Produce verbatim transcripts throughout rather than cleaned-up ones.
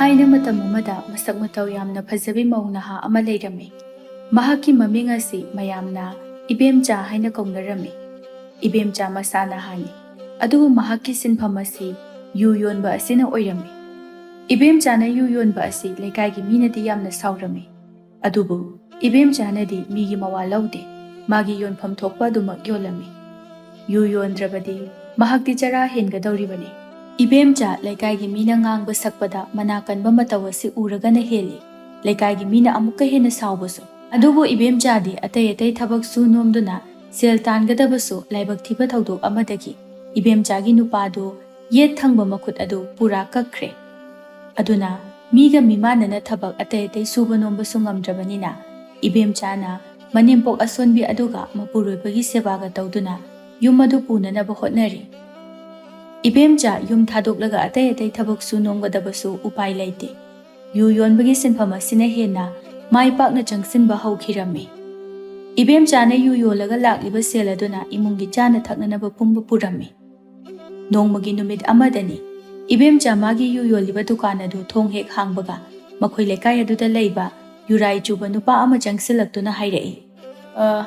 ꯊꯥꯏꯅ ꯃꯇꯝ ꯑꯃꯗ ꯃꯁꯛ ꯃꯇꯧ ꯌꯥꯝꯅ ꯐꯖꯕꯤ ꯃꯧ ꯅꯍꯥ ꯑꯃ ꯂꯩꯔꯝꯃꯤ꯫ ꯃꯍꯥꯛꯀꯤ ꯃꯃꯤꯡ ꯑꯁꯤ ꯃꯌꯥꯝꯅ ꯏꯕꯦꯝꯆꯥ ꯍꯥꯏꯅ ꯀꯧꯅꯔꯝꯃꯤ꯫ ꯏꯕꯦꯝꯆꯥ ꯃꯁꯥ ꯅꯍꯥꯅꯤ, ꯑꯗꯨꯕꯨ ꯃꯍꯥꯛꯀꯤ ꯁꯤꯟꯐꯝ ꯑꯁꯤ ꯌꯨ ꯌꯣꯟꯕ ꯑꯁꯤꯅ ꯑꯣꯏꯔꯝꯃꯤ꯫ ꯏꯕꯦꯝꯆꯥꯅ ꯌꯨ ꯌꯣꯟꯕ ꯑꯁꯤ ꯂꯩꯀꯥꯏꯒꯤ ꯃꯤꯅꯗꯤ ꯌꯥꯝꯅ ꯁꯥꯎꯔꯝꯃꯤ, ꯑꯗꯨꯕꯨ ꯏꯕꯦꯝꯆꯥꯅꯗꯤ ꯃꯤꯒꯤ ꯃꯋꯥ ꯂꯧꯗꯦ꯫ ꯃꯥꯒꯤ ꯌꯣꯟꯐꯝ ꯊꯣꯛꯄ ꯑꯗꯨꯃꯛ ꯌꯣꯜꯂꯝꯃꯤ꯫ ꯌꯨ ꯌꯣꯟꯗ꯭ꯔꯕꯗꯤ ꯃꯍꯥꯛꯇꯤ ꯆꯔꯥ ꯍꯦꯟꯒꯗꯧꯔꯤꯕꯅꯤ꯫ ꯏꯕꯦꯝꯆꯥ ꯂꯩꯀꯥꯏꯒꯤ ꯃꯤꯅ ꯉꯥꯡꯕ ꯁꯛꯄꯗ ꯃꯅꯥ ꯀꯟꯕ ꯃꯇꯧ ꯑꯁꯤ ꯎꯔꯒꯅ ꯍꯦꯜꯂꯤ꯫ ꯂꯩꯀꯥꯏꯒꯤ ꯃꯤꯅ ꯑꯃꯨꯛꯀ ꯍꯦꯟꯅ ꯁꯥꯎꯕꯁꯨ꯫ ꯑꯗꯨꯕꯨ ꯏꯕꯦꯝꯆꯥꯗꯤ ꯑꯇꯩ ꯑꯇꯩ ꯊꯕꯛ ꯁꯨ ꯅꯣꯝꯗꯨꯅ ꯁꯦꯜ ꯇꯥꯟꯒꯗꯕꯁꯨ ꯂꯥꯏꯕꯛ ꯊꯤꯕ ꯊꯧꯗꯣꯛ ꯑꯃꯗꯒꯤ ꯏꯕꯦꯝꯆꯥꯒꯤ ꯅꯨꯄꯥꯗꯨ ꯌꯦꯠ ꯊꯪꯕ ꯃꯈꯨꯠ ꯑꯗꯨ ꯄꯨꯔꯥ ꯀꯛꯈ꯭ꯔꯦ꯫ ꯑꯗꯨꯅ ꯃꯤꯒ ꯃꯤꯃꯥꯟꯅꯅ ꯊꯕꯛ ꯑꯇꯩ ꯑꯇꯩ ꯁꯨꯕ ꯅꯣꯝꯕꯁꯨ ꯉꯝꯗ꯭ꯔꯕꯅꯤꯅ ꯏꯕꯦꯝꯆꯥꯅ ꯃꯅꯦꯝꯄꯣꯛ ꯑꯁꯣꯟꯕꯤ ꯑꯗꯨꯒ ꯃꯄꯨꯔꯣꯏꯕꯒꯤ ꯁꯦꯕꯥꯒ ꯇꯧꯗꯨꯅ ꯌꯨꯝ ꯑꯗꯨ ꯄꯨꯅꯅꯕ ꯍꯣꯠꯅꯔꯤ꯫ ꯏꯕꯦꯝꯆꯥ ꯌꯨꯝ ꯊꯥꯗꯣꯛꯂꯒ ꯑꯇꯩ ꯑꯇꯩ ꯊꯕꯛ ꯁꯨ ꯅꯣꯝꯒꯗꯕꯁꯨ ꯎꯄꯥꯏ ꯂꯩꯇꯦ꯫ ꯌꯨ ꯌꯣꯟꯕꯒꯤ ꯁꯤꯟꯐꯝ ꯑꯁꯤꯅ ꯍꯦꯟꯅ ꯃꯥꯏ ꯄꯥꯛꯅ ꯆꯪꯁꯤꯟꯕ ꯍꯧꯈꯤꯔꯝꯃꯤ꯫ ꯏꯕꯦꯝꯆꯥꯅ ꯌꯨ ꯌꯣꯜꯂꯒ ꯂꯥꯛꯂꯤꯕ ꯁꯦꯜ ꯑꯗꯨꯅ ꯏꯃꯨꯡꯒꯤ ꯆꯥꯅ ꯊꯛꯅꯅꯕ ꯄꯨꯝꯕ ꯄꯨꯔꯝꯃꯤ꯫ ꯅꯣꯡꯃꯒꯤ ꯅꯨꯃꯤꯠ ꯑꯃꯗꯅꯤ, ꯏꯕꯦꯝꯆꯥ ꯃꯥꯒꯤ ꯌꯨ ꯌꯣꯜꯂꯤꯕ ꯗꯨꯀꯥꯟ ꯑꯗꯨ ꯊꯣꯡ ꯍꯦꯛ ꯍꯥꯡꯕꯒ ꯃꯈꯣꯏ ꯂꯩꯀꯥꯏ ꯑꯗꯨꯗ ꯂꯩꯕ ꯌꯨꯔꯥꯏ ꯆꯨꯕ ꯅꯨꯄꯥ ꯑꯃ ꯆꯪꯁꯤꯜꯂꯛꯇꯨꯅ ꯍꯥꯏꯔꯛꯏ, "ꯑ,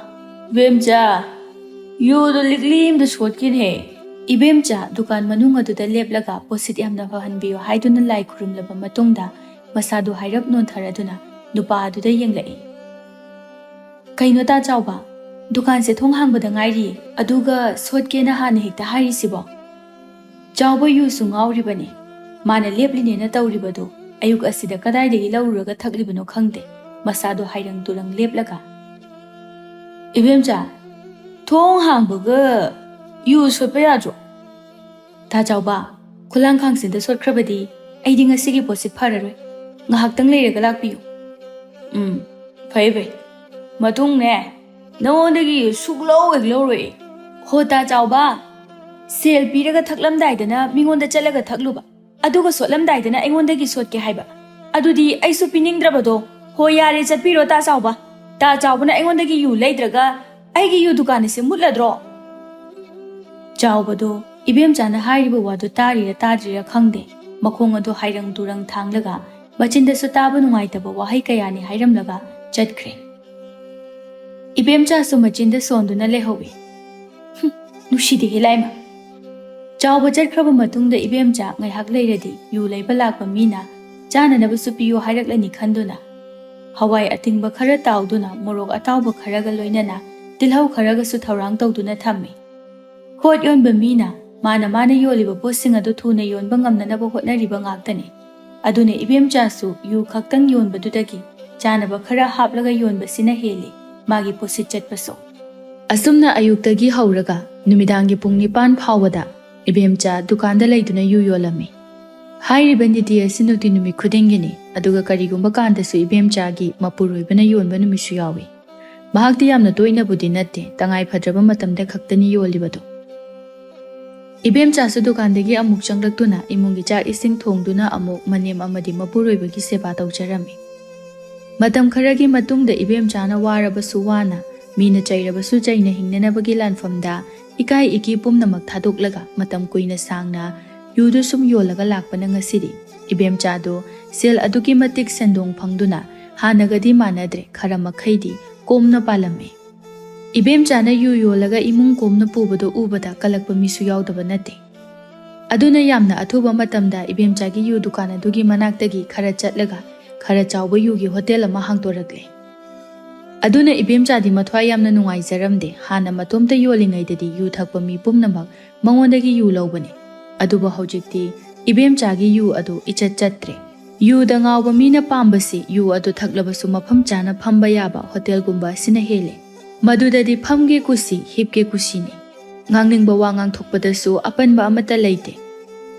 ꯏꯕꯦꯝꯆꯥ, ꯌꯨꯗꯣ ꯂꯤꯛꯂꯤ ꯑꯃꯗ ꯁꯣꯠꯀꯦꯅꯦ꯫" ꯏꯕꯦꯝꯆꯥ ꯗꯨꯀꯥꯟ ꯃꯅꯨꯡ ꯑꯗꯨꯗ ꯂꯦꯞꯂꯒ ꯄꯣꯠꯁꯤꯠ ꯌꯥꯝꯅ ꯐꯍꯟꯕꯤꯌꯨ ꯍꯥꯏꯗꯨꯅ ꯂꯥꯏ ꯈꯨꯔꯨꯝꯂꯕ ꯃꯇꯨꯡꯗ ꯃꯁꯥꯗꯨ ꯍꯥꯏꯔꯞ ꯅꯣꯟꯊꯔꯗꯨꯅ ꯅꯨꯄꯥ ꯑꯗꯨꯗ ꯌꯦꯡꯂꯛꯏ꯫ "ꯀꯩꯅꯣ ꯇꯥ ꯆꯥꯎꯕ, ꯗꯨꯀꯥꯟꯁꯦ ꯊꯣꯡ ꯍꯥꯡꯕꯗ ꯉꯥꯏꯔꯤ, ꯑꯗꯨꯒ ꯁꯣꯠꯀꯦꯅ ꯍꯥꯟꯅ ꯍꯦꯛꯇ ꯍꯥꯏꯔꯤꯁꯤꯕꯣ?" ꯆꯥꯎꯕ ꯌꯨꯁꯨ ꯉꯥꯎꯔꯤꯕꯅꯤ꯫ ꯃꯥꯅ ꯂꯦꯞꯂꯤꯅꯦꯅ ꯇꯧꯔꯤꯕꯗꯨ ꯑꯌꯨꯛ ꯑꯁꯤꯗ ꯀꯗꯥꯏꯗꯒꯤ ꯂꯧꯔꯨꯔꯒ ꯊꯛꯂꯤꯕꯅꯣ ꯈꯪꯗꯦ꯫ ꯃꯁꯥꯗꯣ ꯍꯥꯏꯔꯪ ꯇꯨꯔꯪ ꯂꯦꯞꯂꯒ, "ꯏꯕꯦꯝꯆꯥ, ꯊꯣꯡ ꯍꯥꯡꯕꯒ ꯌꯨ ꯁꯣꯠꯄ ꯌꯥꯗ꯭ꯔꯣ?" "ꯇꯥ ꯆꯥꯎꯕ, ꯈꯨꯂꯥꯡ ꯈꯥꯡꯁꯤꯟꯗ ꯁꯣꯠꯈ꯭ꯔꯕꯗꯤ ꯑꯩꯗꯤ ꯉꯁꯤꯒꯤ ꯄꯣꯠꯁꯤ ꯐꯔꯔꯣꯏ꯫ ꯉꯥꯏꯍꯥꯛꯇꯪ ꯂꯩꯔꯒ ꯂꯥꯛꯄꯤꯌꯨ꯫" "ꯎꯝ, ꯐꯩ ꯐꯩ꯫ ꯃꯇꯨꯡꯅꯦ, ꯅꯉꯣꯟꯗꯒꯤ ꯁꯨꯛꯂꯧ ꯍꯦꯛ ꯂꯧꯔꯣꯏ꯫ ꯍꯣ ꯇꯥ ꯆꯥꯎꯕ, ꯁꯦꯜ ꯄꯤꯔꯒ ꯊꯛꯂꯝꯗꯥꯏꯗꯅ ꯃꯤꯉꯣꯟꯗ ꯆꯠꯂꯒ ꯊꯛꯂꯨꯕ, ꯑꯗꯨꯒ ꯁꯣꯠꯂꯝꯗꯥꯏꯗꯅ ꯑꯩꯉꯣꯟꯗꯒꯤ ꯁꯣꯠꯀꯦ ꯍꯥꯏꯕ, ꯑꯗꯨꯗꯤ ꯑꯩꯁꯨ ꯄꯤꯅꯤꯡꯗ꯭ꯔꯕꯗꯣ꯫ ꯍꯣ ꯌꯥꯔꯦ, ꯆꯠꯄꯤꯔꯣ ꯇꯥ ꯆꯥꯎꯕ꯫ ꯇꯥ ꯆꯥꯎꯕꯅ ꯑꯩꯉꯣꯟꯗꯒꯤ ꯌꯨ ꯂꯩꯗ꯭ꯔꯒ ꯑꯩꯒꯤ ꯌꯨ ꯗꯨꯀꯥꯟ ꯑꯁꯤ ꯃꯨꯠꯂꯗ꯭ꯔꯣ?" ꯆꯥꯎꯕꯗꯣ ꯏꯕꯦꯝꯆꯥꯅ ꯍꯥꯏꯔꯤꯕ ꯋꯥꯗꯨ ꯇꯥꯔꯤꯔ ꯇꯥꯗ꯭ꯔꯤꯔ ꯈꯪꯗꯦ꯫ ꯃꯈꯣꯡ ꯑꯗꯨ ꯍꯥꯏꯔꯪ ꯇꯨꯔꯪ ꯊꯥꯡꯂꯒ ꯃꯆꯤꯟꯗꯁꯨ ꯇꯥꯕ ꯅꯨꯡꯉꯥꯏꯇꯕ ꯋꯥꯍꯩ ꯀꯌꯥꯅꯤ ꯍꯥꯏꯔꯝꯂꯒ ꯆꯠꯈ꯭ꯔꯦ꯫ ꯏꯕꯦꯝꯆꯥꯁꯨ ꯃꯆꯤꯟꯗ ꯁꯣꯟꯗꯨꯅ ꯂꯩꯍꯧꯏ꯫ "ꯍꯨꯝ, ꯅꯨꯡꯁꯤꯗꯦꯍꯦ ꯂꯥꯏꯃ!" ꯆꯥꯎꯕ ꯆꯠꯈ꯭ꯔꯕ ꯃꯇꯨꯡꯗ ꯏꯕꯦꯝꯆꯥ ꯉꯥꯏꯍꯥꯛ ꯂꯩꯔꯗꯤ ꯌꯨ ꯂꯩꯕ ꯂꯥꯛꯄ ꯃꯤꯅ ꯆꯥꯅꯅꯕꯁꯨ ꯄꯤꯌꯨ ꯍꯥꯏꯔꯛꯂꯅꯤ ꯈꯟꯗꯨꯅ ꯍꯋꯥꯏ ꯑꯇꯤꯡꯕ ꯈꯔ ꯇꯥꯎꯗꯨꯅ ꯃꯣꯔꯣꯛ ꯑꯇꯥꯎꯕ ꯈꯔꯒ ꯂꯣꯏꯅꯅ ꯇꯤꯜꯍꯧ ꯈꯔꯒꯁꯨ ꯊꯧꯔꯥꯡ ꯇꯧꯗꯨꯅ ꯊꯝꯃꯤ꯫ ꯄꯣꯠ ꯌꯣꯟꯕ ꯃꯤꯅ ꯃꯥꯅ ꯃꯥꯅ ꯌꯣꯜꯂꯤꯕ ꯄꯣꯠꯁꯤꯡ ꯑꯗꯨ ꯊꯨꯅ ꯌꯣꯟꯕ ꯉꯝꯅꯅꯕ ꯍꯣꯠꯅꯔꯤꯕ ꯉꯥꯛꯇꯅꯤ꯫ ꯑꯗꯨꯅ ꯏꯕꯦꯝꯆꯥꯁꯨ ꯌꯨ ꯈꯛꯇꯪ ꯌꯣꯟꯕꯗꯨꯗꯒꯤ ꯆꯥꯅꯕ ꯈꯔ ꯍꯥꯞꯂꯒ ꯌꯣꯟꯕꯁꯤꯅ ꯍꯦꯜꯂꯤ ꯃꯥꯒꯤ ꯄꯣꯠꯁꯤꯠ ꯆꯠꯄꯁꯨ꯫ ꯑꯁꯨꯝꯅ ꯑꯌꯨꯛꯇꯒꯤ ꯍꯧꯔꯒ ꯅꯨꯃꯤꯗꯥꯡꯒꯤ ꯄꯨꯡ ꯅꯤꯄꯥꯟ ꯐꯥꯎꯕꯗ ꯏꯕꯦꯝꯆꯥ ꯗꯨꯀꯥꯟꯗ ꯂꯩꯗꯨꯅ ꯌꯨ ꯌꯣꯜꯂꯝꯃꯤ꯫ ꯍꯥꯏꯔꯤꯕ ꯅꯤꯇꯤ ꯑꯁꯤ ꯅꯨꯡꯇꯤ ꯅꯨꯃꯤꯠ ꯈꯨꯗꯤꯡꯒꯤꯅꯤ, ꯑꯗꯨꯒ ꯀꯔꯤꯒꯨꯝꯕ ꯀꯥꯟꯗꯁꯨ ꯏꯕꯦꯝꯆꯥꯒꯤ ꯃꯄꯨꯔꯣꯏꯕꯅ ꯌꯣꯟꯕ ꯅꯨꯃꯤꯠꯁꯨ ꯌꯥꯎꯏ꯫ ꯃꯍꯥꯛꯇꯤ ꯌꯥꯝꯅ ꯇꯣꯏꯅꯕꯨꯗꯤ ꯅꯠꯇꯦ, ꯇꯉꯥꯏ ꯐꯗ꯭ꯔꯕ ꯃꯇꯝꯗ ꯈꯛꯇꯅꯤ ꯌꯣꯜꯂꯤꯕꯗꯨ꯫ ꯏꯕꯦꯝꯆꯥꯁꯨ ꯗꯨꯀꯥꯟꯗꯒꯤ ꯑꯃꯨꯛ ꯆꯪꯂꯛꯇꯨꯅ ꯏꯃꯨꯡꯒꯤ ꯆꯥꯛ ꯏꯁꯤꯡ ꯊꯣꯡꯗꯨꯅ ꯑꯃꯨꯛ ꯃꯅꯦꯝ ꯑꯃꯗꯤ ꯃꯄꯨꯔꯣꯏꯕꯒꯤ ꯁꯦꯕꯥ ꯇꯧꯖꯔꯝꯃꯤ꯫ ꯃꯇꯝ ꯈꯔꯒꯤ ꯃꯇꯨꯡꯗ ꯏꯕꯦꯝꯆꯥꯅ ꯋꯥꯔꯕꯁꯨ ꯋꯥꯅ, ꯃꯤꯅ ꯆꯩꯔꯕꯁꯨ ꯆꯩꯅ ꯍꯤꯡꯅꯅꯕꯒꯤ ꯂꯥꯟꯐꯝꯗ ꯏꯀꯥꯏ ꯏꯀꯤ ꯄꯨꯝꯅꯃꯛ ꯊꯥꯗꯣꯛꯂꯒ ꯃꯇꯝ ꯀꯨꯏꯅ ꯁꯥꯡꯅ ꯌꯨꯗꯨ ꯁꯨꯝ ꯌꯣꯜꯂꯒ ꯂꯥꯛꯄꯅ ꯉꯁꯤꯗꯤ ꯏꯕꯦꯝꯆꯥꯗꯨ ꯁꯦꯜ ꯑꯗꯨꯛꯀꯤ ꯃꯇꯤꯛ ꯁꯦꯟꯗꯣꯡ ꯐꯪꯗꯨꯅ ꯍꯥꯟꯅꯒꯗꯤ ꯃꯥꯟꯅꯗ꯭ꯔꯦ, ꯈꯔ ꯃꯈꯩꯗꯤ ꯀꯣꯝꯅ ꯄꯥꯜꯂꯝꯃꯤ꯫ ꯏꯕꯦꯝꯆꯥꯅ ꯌꯨ ꯌꯣꯜꯂꯒ ꯏꯃꯨꯡ ꯀꯣꯝꯅ ꯄꯨꯕꯗꯨ ꯎꯕꯗ ꯀꯜꯂꯛꯄ ꯃꯤꯁꯨ ꯌꯥꯎꯗꯕ ꯅꯠꯇꯦ꯫ ꯑꯗꯨꯅ ꯌꯥꯝꯅ ꯑꯊꯨꯕ ꯃꯇꯝꯗ ꯏꯕꯦꯝꯆꯥꯒꯤ ꯌꯨ ꯗꯨꯀꯥꯟ ꯑꯗꯨꯒꯤ ꯃꯅꯥꯛꯇꯒꯤ ꯈꯔ ꯆꯠꯂꯒ ꯈꯔ ꯆꯥꯎꯕ ꯌꯨꯒꯤ ꯍꯣꯇꯦꯜ ꯑꯃ ꯍꯥꯡꯗꯣꯔꯛꯂꯦ꯫ ꯑꯗꯨꯅ ꯏꯕꯦꯝꯆꯥꯗꯤ ꯃꯊ꯭ꯋꯥꯏ ꯌꯥꯝꯅ ꯅꯨꯡꯉꯥꯏꯖꯔꯝꯗꯦ꯫ ꯍꯥꯟꯅ ꯃꯇꯣꯝꯇ ꯌꯣꯜꯂꯤꯉꯩꯗꯗꯤ ꯌꯨ ꯊꯛꯄ ꯃꯤ ꯄꯨꯝꯅꯃꯛ ꯃꯉꯣꯟꯗꯒꯤ ꯌꯨ ꯂꯧꯕꯅꯤ꯫ ꯑꯗꯨꯕꯨ ꯍꯧꯖꯤꯛꯇꯤ ꯏꯕꯦꯝꯆꯥꯒꯤ ꯌꯨ ꯑꯗꯨ ꯏꯆꯠ ꯆꯠꯇ꯭ꯔꯦ꯫ ꯌꯨꯗ ꯉꯥꯎꯕ ꯃꯤꯅ ꯄꯥꯝꯕꯁꯤ ꯌꯨ ꯑꯗꯨ ꯊꯛꯂꯕꯁꯨ ꯃꯐꯝ ꯆꯥꯅ ꯐꯝꯕ ꯌꯥꯕ ꯍꯣꯇꯦꯜꯒꯨꯝꯕ ꯑꯁꯤꯅ ꯍꯦꯜꯂꯦ꯫ ꯃꯗꯨꯗꯗꯤ ꯐꯝꯒꯦ ꯀꯨꯁꯤ, ꯍꯤꯞꯀꯦ ꯀꯨꯁꯤꯅꯤ꯫ ꯉꯥꯡꯅꯤꯡꯕ ꯋꯥ ꯉꯥꯡꯊꯣꯛꯄꯗꯁꯨ ꯑꯄꯟꯕ ꯑꯃꯠꯇ ꯂꯩꯇꯦ꯫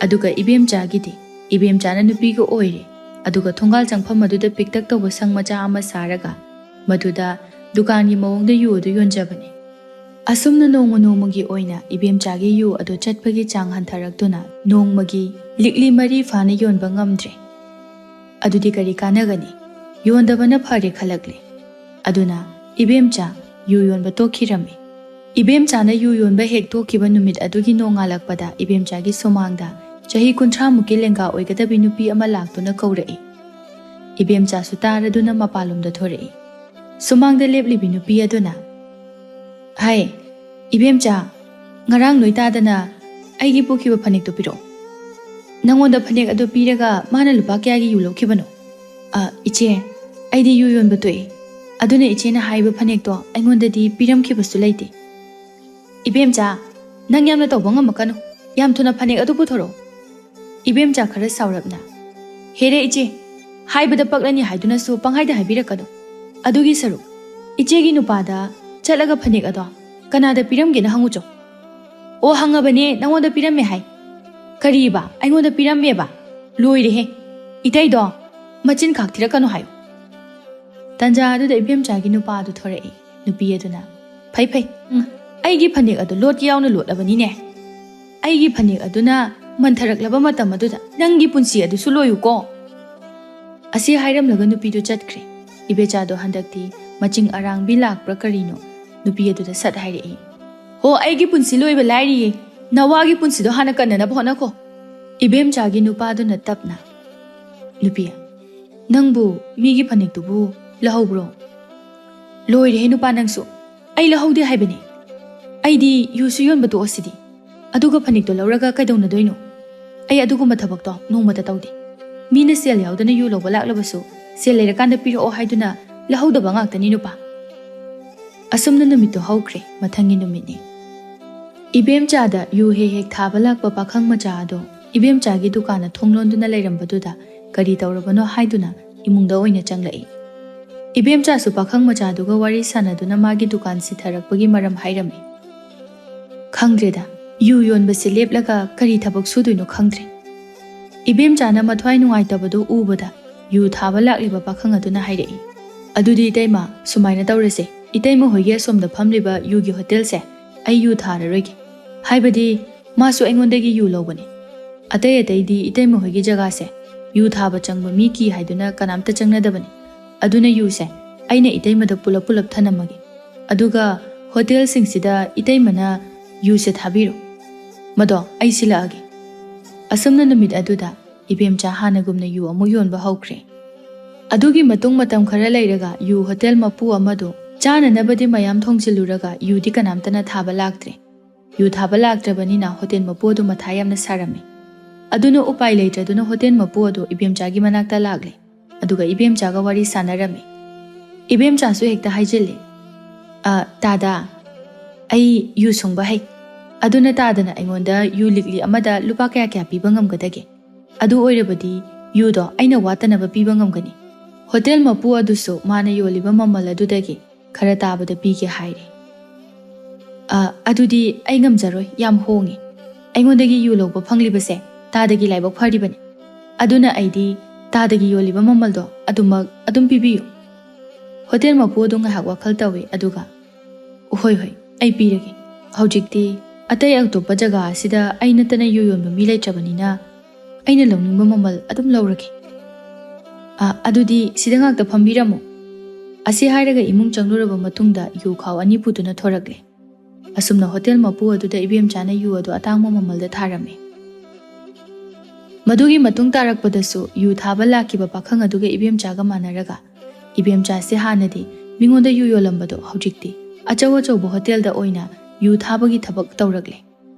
ꯑꯗꯨꯒ ꯏꯕꯦꯝꯆꯥꯒꯤꯗꯤ, ꯏꯕꯦꯝꯆꯥꯅ ꯅꯨꯄꯤꯒ ꯑꯣꯏꯔꯦ꯫ ꯑꯗꯨꯒ ꯊꯣꯡꯒꯥꯜ ꯆꯪꯐꯝ ꯑꯗꯨꯗ ꯄꯤꯛꯇꯛ ꯇꯧꯕ ꯁꯪ ꯃꯆꯥ ꯑꯃ ꯁꯥꯔꯒ ꯃꯗꯨꯗ ꯗꯨꯀꯥꯟꯒꯤ ꯃꯑꯣꯡꯗ ꯌꯨ ꯑꯗꯨ ꯌꯣꯟꯖꯕꯅꯤ꯫ ꯑꯁꯨꯝꯅ ꯅꯣꯡꯃ ꯅꯣꯡꯃꯒꯤ ꯑꯣꯏꯅ ꯏꯕꯦꯝꯆꯥꯒꯤ ꯌꯨ ꯑꯗꯨ ꯆꯠꯄꯒꯤ ꯆꯥꯡ ꯍꯟꯊꯔꯛꯇꯨꯅ ꯅꯣꯡꯃꯒꯤ ꯂꯤꯛꯂꯤ ꯃꯔꯤ ꯐꯥꯅ ꯌꯣꯟꯕ ꯉꯝꯗ꯭ꯔꯦ꯫ ꯑꯗꯨꯗꯤ ꯀꯔꯤ ꯀꯥꯟꯅꯒꯅꯤ? ꯌꯣꯟꯗꯕꯅ ꯐꯔꯦ ꯈꯜꯂꯛꯂꯦ꯫ ꯑꯗꯨꯅ ꯏꯕꯦꯝꯆꯥ ꯌꯨ ꯌꯣꯟꯕ ꯇꯣꯛꯈꯤꯔꯝꯃꯤ꯫ ꯏꯕꯦꯝꯆꯥꯅ ꯌꯨ ꯌꯣꯟꯕ ꯍꯦꯛ ꯇꯣꯛꯈꯤꯕ ꯅꯨꯃꯤꯠ ꯑꯗꯨꯒꯤ ꯅꯣꯡꯉꯥꯜꯂꯛꯄꯗ ꯏꯕꯦꯝꯆꯥꯒꯤ ꯁꯨꯃꯥꯡꯗ ꯆꯍꯤ ꯀꯨꯟꯊ꯭ꯔꯥꯃꯨꯛꯀꯤ ꯂꯦꯡꯒꯥ ꯑꯣꯏꯒꯗꯕꯤ ꯅꯨꯄꯤ ꯑꯃ ꯂꯥꯛꯇꯨꯅ ꯀꯧꯔꯛꯏ꯫ ꯏꯕꯦꯝꯆꯥꯁꯨ ꯇꯥꯔꯗꯨꯅ ꯃꯄꯥꯟꯂꯣꯝꯗ ꯊꯣꯔꯛꯏ꯫ ꯁꯨꯃꯥꯡꯗ ꯂꯦꯞꯂꯤꯕꯤ ꯅꯨꯄꯤ ꯑꯗꯨꯅ, "ꯍꯥꯏ, ꯏꯕꯦꯝꯆꯥ, ꯉꯔꯥꯡ ꯅꯣꯏ ꯇꯥꯗꯅ ꯑꯩꯒꯤ ꯄꯨꯈꯤꯕ ꯐꯅꯦꯛꯇꯨ ꯄꯤꯔꯛꯑꯣ꯫ ꯅꯪꯉꯣꯟꯗ ꯐꯅꯦꯛ ꯑꯗꯨ ꯄꯤꯔꯒ ꯃꯥꯅ ꯂꯨꯄꯥ ꯀꯌꯥꯒꯤ ꯌꯨ ꯂꯧꯈꯤꯕꯅꯣ?" "ꯑ, ꯏꯆꯦ, ꯑꯩꯗꯤ ꯌꯨ ꯌꯣꯟꯕ ꯇꯣꯛꯏ꯫ ꯑꯗꯨꯅ ꯏꯆꯦꯅ ꯍꯥꯏꯕ ꯐꯅꯦꯛꯇꯣ ꯑꯩꯉꯣꯟꯗꯗꯤ ꯄꯤꯔꯝꯈꯤꯕꯁꯨ ꯂꯩꯇꯦ꯫" "ꯏꯕꯦꯝꯆꯥ, ꯅꯪ ꯌꯥꯝꯅ ꯇꯧꯕ ꯉꯝꯃꯛꯀꯅꯨ꯫ ꯌꯥꯝ ꯊꯨꯅ ꯐꯅꯦꯛ ꯑꯗꯨ ꯄꯨꯊꯣꯔꯛꯑꯣ꯫" ꯏꯕꯦꯝꯆꯥ ꯈꯔ ꯁꯥꯎꯔꯞꯅ, "ꯍꯦꯔꯦ ꯏꯆꯦ, ꯍꯥꯏꯕꯗ ꯄꯛꯂꯅꯤ ꯍꯥꯏꯗꯨꯅꯁꯨ ꯄꯪꯍꯥꯏꯗ ꯍꯥꯏꯕꯤꯔꯛꯀꯅꯨ꯫ ꯑꯗꯨꯒꯤ ꯁꯔꯨꯛ, ꯏꯆꯦꯒꯤ ꯅꯨꯄꯥꯗ ꯆꯠꯂꯒ ꯐꯅꯦꯛ ꯑꯗꯣ ꯀꯅꯥꯗ ꯄꯤꯔꯝꯒꯦꯅ ꯍꯪꯉꯨꯆꯣ꯫" "ꯑꯣ, ꯍꯪꯉꯕꯅꯦ, ꯅꯪꯉꯣꯟꯗ ꯄꯤꯔꯝꯃꯦ ꯍꯥꯏ꯫" "ꯀꯔꯤꯕ? ꯑꯩꯉꯣꯟꯗ ꯄꯤꯔꯝꯃꯦꯕ? ꯂꯣꯏꯔꯦꯍꯦ꯫ ꯏꯇꯩꯗꯣ ꯃꯆꯤꯟ ꯈꯥꯛ ꯊꯤꯔꯛꯀꯅꯨ ꯍꯥꯏꯌꯨ꯫" ꯇꯟꯖꯥ ꯑꯗꯨꯗ ꯏꯕꯦꯝꯆꯥꯒꯤ ꯅꯨꯄꯥ ꯑꯗꯨ ꯊꯣꯔꯛꯏ꯫ ꯅꯨꯄꯤ ꯑꯗꯨꯅ, "ꯐꯩ, ꯐꯩ꯫ ꯎꯝ, ꯑꯩꯒꯤ ꯐꯅꯦꯛ ꯑꯗꯨ ꯂꯣꯠꯀꯦ ꯌꯥꯎꯅ ꯂꯣꯠꯂꯕꯅꯤꯅꯦ꯫ ꯑꯩꯒꯤ ꯐꯅꯦꯛ ꯑꯗꯨꯅ ꯃꯟꯊꯔꯛꯂꯕ ꯃꯇꯝ ꯑꯗꯨꯗ ꯅꯪꯒꯤ ꯄꯨꯟꯁꯤ ꯑꯗꯨꯁꯨ ꯂꯣꯏꯌꯨꯀꯣ꯫" ꯑꯁꯤ ꯍꯥꯏꯔꯝꯂꯒ ꯅꯨꯄꯤꯗꯨ ꯆꯠꯈ꯭ꯔꯦ꯫ ꯏꯕꯦꯆꯥꯗꯣ ꯍꯟꯗꯛꯇꯤ ꯃꯆꯤꯡ ꯑꯔꯥꯡꯕꯤ ꯂꯥꯛꯄ꯭ꯔꯥ ꯀꯔꯤꯅꯣ, ꯅꯨꯄꯤ ꯑꯗꯨꯗ ꯁꯠ ꯍꯥꯏꯔꯛꯏ, "ꯍꯣ, ꯑꯩꯒꯤ ꯄꯨꯟꯁꯤ ꯂꯣꯏꯕ ꯂꯥꯏꯔꯤꯌꯦ, ꯅꯋꯥꯒꯤ ꯄꯨꯟꯁꯤꯗꯣ ꯍꯥꯟꯅ ꯀꯟꯅꯅꯕ ꯍꯣꯠꯅꯈꯣ꯫" ꯏꯕꯦꯝꯆꯥꯒꯤ ꯅꯨꯄꯥꯗꯨꯅ ꯇꯞꯅ, "ꯅꯨꯄꯤ, ꯅꯪꯕꯨ ꯃꯤꯒꯤ ꯐꯅꯦꯛꯇꯨꯕꯨ ꯂꯧꯍꯧꯕ꯭ꯔꯣ?" "ꯂꯣꯏꯔꯦꯍꯦ ꯅꯨꯄꯥ ꯅꯪꯁꯨ, ꯑꯩ ꯂꯧꯍꯧꯗꯦ ꯍꯥꯏꯕꯅꯤ꯫ ꯑꯩꯗꯤ ꯌꯨꯁꯨ ꯌꯣꯟꯕ ꯇꯣꯛꯑꯁꯤꯗꯤ, ꯑꯗꯨꯒ ꯐꯅꯦꯛꯇꯣ ꯂꯧꯔꯒ ꯀꯩꯗꯧꯅꯗꯣꯏꯅꯣ? ꯑꯩ ꯑꯗꯨꯒꯨꯝꯕ ꯊꯕꯛꯇꯣ ꯅꯣꯡꯃꯇ ꯇꯧꯗꯦ꯫ ꯃꯤꯅ ꯁꯦꯜ ꯌꯥꯎꯗꯅ ꯌꯨ ꯂꯧꯕ ꯂꯥꯛꯂꯕꯁꯨ ꯁꯦꯜ ꯂꯩꯔꯀꯥꯟꯗ ꯄꯤꯔꯛꯑꯣ ꯍꯥꯏꯗꯨꯅ ꯂꯧꯍꯧꯗꯕ ꯉꯥꯛꯇꯅꯤ ꯅꯨꯄꯥ꯫" ꯑꯁꯨꯝꯅ ꯅꯨꯃꯤꯠꯇꯣ ꯍꯧꯈ꯭ꯔꯦ꯫ ꯃꯊꯪꯒꯤ ꯅꯨꯃꯤꯠꯅꯤ꯫ ꯏꯕꯦꯝꯆꯥꯗ ꯌꯨ ꯍꯦꯛ ꯍꯦꯛ ꯊꯥꯕ ꯂꯥꯛꯄ ꯄꯥꯈꯪ ꯃꯆꯥ ꯑꯗꯣ ꯏꯕꯦꯝꯆꯥꯒꯤ ꯗꯨꯀꯥꯟꯅ ꯊꯣꯡ ꯂꯣꯟꯗꯨꯅ ꯂꯩꯔꯝꯕꯗꯨꯗ ꯀꯔꯤ ꯇꯧꯔꯕꯅꯣ ꯍꯥꯏꯗꯨꯅ ꯏꯃꯨꯡꯗ ꯑꯣꯏꯅ ꯆꯪꯂꯛꯏ꯫ ꯏꯕꯦꯝꯆꯥꯁꯨ ꯄꯥꯈꯪ ꯃꯆꯥꯗꯨꯒ ꯋꯥꯔꯤ ꯁꯥꯟꯅꯗꯨꯅ ꯃꯥꯒꯤ ꯗꯨꯀꯥꯟ ꯁꯤꯊꯔꯛꯄꯒꯤ ꯃꯔꯝ ꯍꯥꯏꯔꯝꯃꯤ꯫ "ꯈꯪꯗ꯭ꯔꯦꯗ, ꯌꯨ ꯌꯣꯟꯕꯁꯦ ꯂꯦꯞꯂꯒ ꯀꯔꯤ ꯊꯕꯛ ꯁꯨꯗꯣꯏꯅꯣ ꯈꯪꯗ꯭ꯔꯦ꯫" ꯏꯕꯦꯝꯆꯥꯅ ꯃꯊ꯭ꯋꯥꯏ ꯅꯨꯡꯉꯥꯏꯇꯕꯗꯨ ꯎꯕꯗ ꯌꯨ ꯊꯥꯕ ꯂꯥꯛꯂꯤꯕ ꯄꯥꯈꯪ ꯑꯗꯨꯅ ꯍꯥꯏꯔꯛꯏ, "ꯑꯗꯨꯗꯤ ꯏꯇꯩꯃ, ꯁꯨꯃꯥꯏꯅ ꯇꯧꯔꯁꯦ, ꯏꯇꯩꯃ ꯍꯣꯏꯒꯤ ꯑꯁꯣꯝꯗ ꯐꯝꯂꯤꯕ ꯌꯨꯒꯤ ꯍꯣꯇꯦꯜꯁꯦ ꯑꯩ ꯌꯨ ꯊꯥꯔꯔꯣꯏꯒꯦ꯫ ꯍꯥꯏꯕꯗꯤ ꯃꯥꯁꯨ ꯑꯩꯉꯣꯟꯗꯒꯤ ꯌꯨ ꯂꯧꯕꯅꯤ꯫ ꯑꯇꯩ ꯑꯇꯩꯗꯤ ꯏꯇꯩꯃ ꯍꯣꯏꯒꯤ ꯖꯒꯥꯁꯦ ꯌꯨ ꯊꯥꯕ ꯆꯪꯕ ꯃꯤ ꯀꯤ ꯍꯥꯏꯗꯨꯅ ꯀꯅꯥꯝꯇ ꯆꯪꯅꯗꯕꯅꯤ꯫ ꯑꯗꯨꯅ ꯌꯨꯁꯦ ꯑꯩꯅ ꯏꯇꯩꯃꯗ ꯄꯨꯂꯞ ꯄꯨꯂꯞ ꯊꯅꯝꯃꯒꯦ꯫ ꯑꯗꯨꯒ ꯍꯣꯇꯦꯜꯁꯤꯡꯁꯤꯗ ꯏꯇꯩꯃꯅ ꯌꯨꯁꯦ ꯊꯥꯕꯤꯔꯣ꯫ ꯃꯗꯣ ꯑꯩ ꯁꯤꯜꯂꯛꯑꯒꯦ꯫" ꯑꯁꯨꯝꯅ ꯅꯨꯃꯤꯠ ꯑꯗꯨꯗ ꯏꯕꯦꯝꯆꯥ ꯍꯥꯟꯅꯒꯨꯝꯅ ꯌꯨ ꯑꯃꯨꯛ ꯌꯣꯟꯕ ꯍꯧꯈ꯭ꯔꯦ꯫ ꯑꯗꯨꯒꯤ ꯃꯇꯨꯡ ꯃꯇꯝ ꯈꯔ ꯂꯩꯔꯒ ꯌꯨ ꯍꯣꯇꯦꯜ ꯃꯄꯨ ꯑꯃꯗꯨ ꯆꯥꯅꯅꯕꯗꯤ ꯃꯌꯥꯝ ꯊꯣꯡꯖꯤꯜꯂꯨꯔꯒ ꯌꯨꯗꯤ ꯀꯅꯥꯝꯇꯅ ꯊꯥꯕ ꯂꯥꯛꯇ꯭ꯔꯦ꯫ ꯌꯨ ꯊꯥꯕ ꯂꯥꯛꯇ꯭ꯔꯕꯅꯤꯅ ꯍꯣꯇꯦꯜ ꯃꯄꯨ ꯑꯗꯨ ꯃꯊꯥ ꯌꯥꯝꯅ ꯁꯥꯔꯝꯃꯤ꯫ ꯑꯗꯨꯅ ꯎꯄꯥꯏ ꯂꯩꯇ꯭ꯔꯗꯨꯅ ꯍꯣꯇꯦꯜ ꯃꯄꯨ ꯑꯗꯨ ꯏꯕꯦꯝꯆꯥꯒꯤ ꯃꯅꯥꯛꯇ ꯂꯥꯛꯂꯦ꯫ ꯑꯗꯨꯒ ꯏꯕꯦꯝꯆꯥꯒ ꯋꯥꯔꯤ ꯁꯥꯟꯅꯔꯝꯃꯤ꯫ ꯏꯕꯦꯝꯆꯥꯁꯨ ꯍꯦꯛꯇ ꯍꯥꯏꯖꯤꯜꯂꯤ, "ꯑ, ꯇꯥꯗ, ꯑꯩ ꯌꯨ ꯁꯨꯡꯕ ꯍꯩ꯫ ꯑꯗꯨꯅ ꯇꯥꯗꯅ ꯑꯩꯉꯣꯟꯗ ꯌꯨ ꯂꯤꯛꯂꯤ ꯑꯃꯗ ꯂꯨꯄꯥ ꯀꯌꯥ ꯀꯌꯥ ꯄꯤꯕ ꯉꯝꯒꯗꯒꯦ? ꯑꯗꯨ ꯑꯣꯏꯔꯕꯗꯤ ꯌꯨꯗꯣ ꯑꯩꯅ ꯋꯥꯠꯇꯅꯕ ꯄꯤꯕ ꯉꯝꯒꯅꯤ꯫" ꯍꯣꯇꯦꯜ ꯃꯄꯨ ꯑꯗꯨꯁꯨ ꯃꯥꯅ ꯌꯣꯜꯂꯤꯕ ꯃꯃꯜ ꯑꯗꯨꯗꯒꯤ ꯈꯔ ꯇꯥꯕꯗ ꯄꯤꯒꯦ ꯍꯥꯏꯔꯦ꯫ "ꯑ, ꯑꯗꯨꯗꯤ ꯑꯩ ꯉꯝꯖꯔꯣꯏ, ꯌꯥꯝ ꯍꯣꯡꯉꯤ꯫ ꯑꯩꯉꯣꯟꯗꯒꯤ ꯌꯨ ꯂꯧꯕ ꯐꯪꯂꯤꯕꯁꯦ ꯇꯥꯗꯒꯤ ꯂꯥꯏꯕꯛ ꯐꯔꯤꯕꯅꯤ꯫ ꯑꯗꯨꯅ ꯑꯩꯗꯤ ꯇꯥꯗꯒꯤ ꯌꯣꯜꯂꯤꯕ ꯃꯃꯜꯗꯣ ꯑꯗꯨꯃꯛ ꯑꯗꯨꯝ ꯄꯤꯕꯤꯌꯨ꯫" ꯍꯣꯇꯦꯜ ꯃꯄꯨ ꯑꯗꯨ ꯉꯥꯏꯍꯥꯛ ꯋꯥꯈꯜ ꯇꯧꯏ, ꯑꯗꯨꯒ, "ꯍꯣꯏ, ꯍꯣꯏ, ꯑꯩ ꯄꯤꯔꯒꯦ꯫ ꯍꯧꯖꯤꯛꯇꯤ ꯑꯇꯩ ꯑꯇꯣꯞꯄ ꯖꯒꯥ ꯑꯁꯤꯗ ꯑꯩ ꯅꯠꯇꯅ ꯌꯨ ꯌꯣꯟꯕ ꯃꯤ ꯂꯩꯇ꯭ꯔꯕꯅꯤꯅ ꯑꯩꯅ ꯂꯧꯅꯤꯡꯕ ꯃꯃꯜ ꯑꯗꯨꯝ ꯂꯧꯔꯒꯦ꯫ ꯑ, ꯑꯗꯨꯗꯤ ꯁꯤꯗ ꯉꯥꯛꯇ ꯐꯝꯕꯤꯔꯝꯃꯣ꯫" ꯑꯁꯤ ꯍꯥꯏꯔꯒ ꯏꯃꯨꯡ ꯆꯪꯂꯨꯔꯕ ꯃꯇꯨꯡꯗ ꯌꯨ ꯈꯥꯎ ꯑꯅꯤ ꯄꯨꯗꯨꯅ ꯊꯣꯔꯛꯂꯦ꯫ ꯑꯁꯨꯝꯅ ꯍꯣꯇꯦꯜ ꯃꯄꯨ ꯑꯗꯨꯗ ꯏꯕꯦꯝꯆꯥꯅ ꯌꯨ ꯑꯗꯨ ꯑꯇꯥꯡꯕ ꯃꯃꯜꯗ ꯊꯥꯔꯝꯃꯤ꯫ ꯃꯗꯨꯒꯤ ꯃꯇꯨꯡ ꯇꯥꯔꯛꯄꯗꯁꯨ ꯌꯨ ꯊꯥꯕ ꯂꯥꯛꯈꯤꯕ ꯄꯥꯈꯪ ꯑꯗꯨꯒ ꯏꯕꯦꯝꯆꯥꯒ ꯃꯥꯟꯅꯔꯒ, ꯏꯕꯦꯝꯆꯥꯁꯦ ꯍꯥꯟꯅꯗꯤ ꯃꯤꯉꯣꯟꯗ ꯌꯨ ꯌꯣꯜꯂꯝꯕꯗꯣ ꯍꯧꯖꯤꯛꯇꯤ ꯑꯆꯧ ꯑꯆꯧꯕ ꯍꯣꯇꯦꯜꯗ ꯑꯣꯏꯅ ꯌꯨ ꯊꯥꯕꯒꯤ ꯊꯕꯛ ꯇꯧꯔꯛꯂꯦ꯫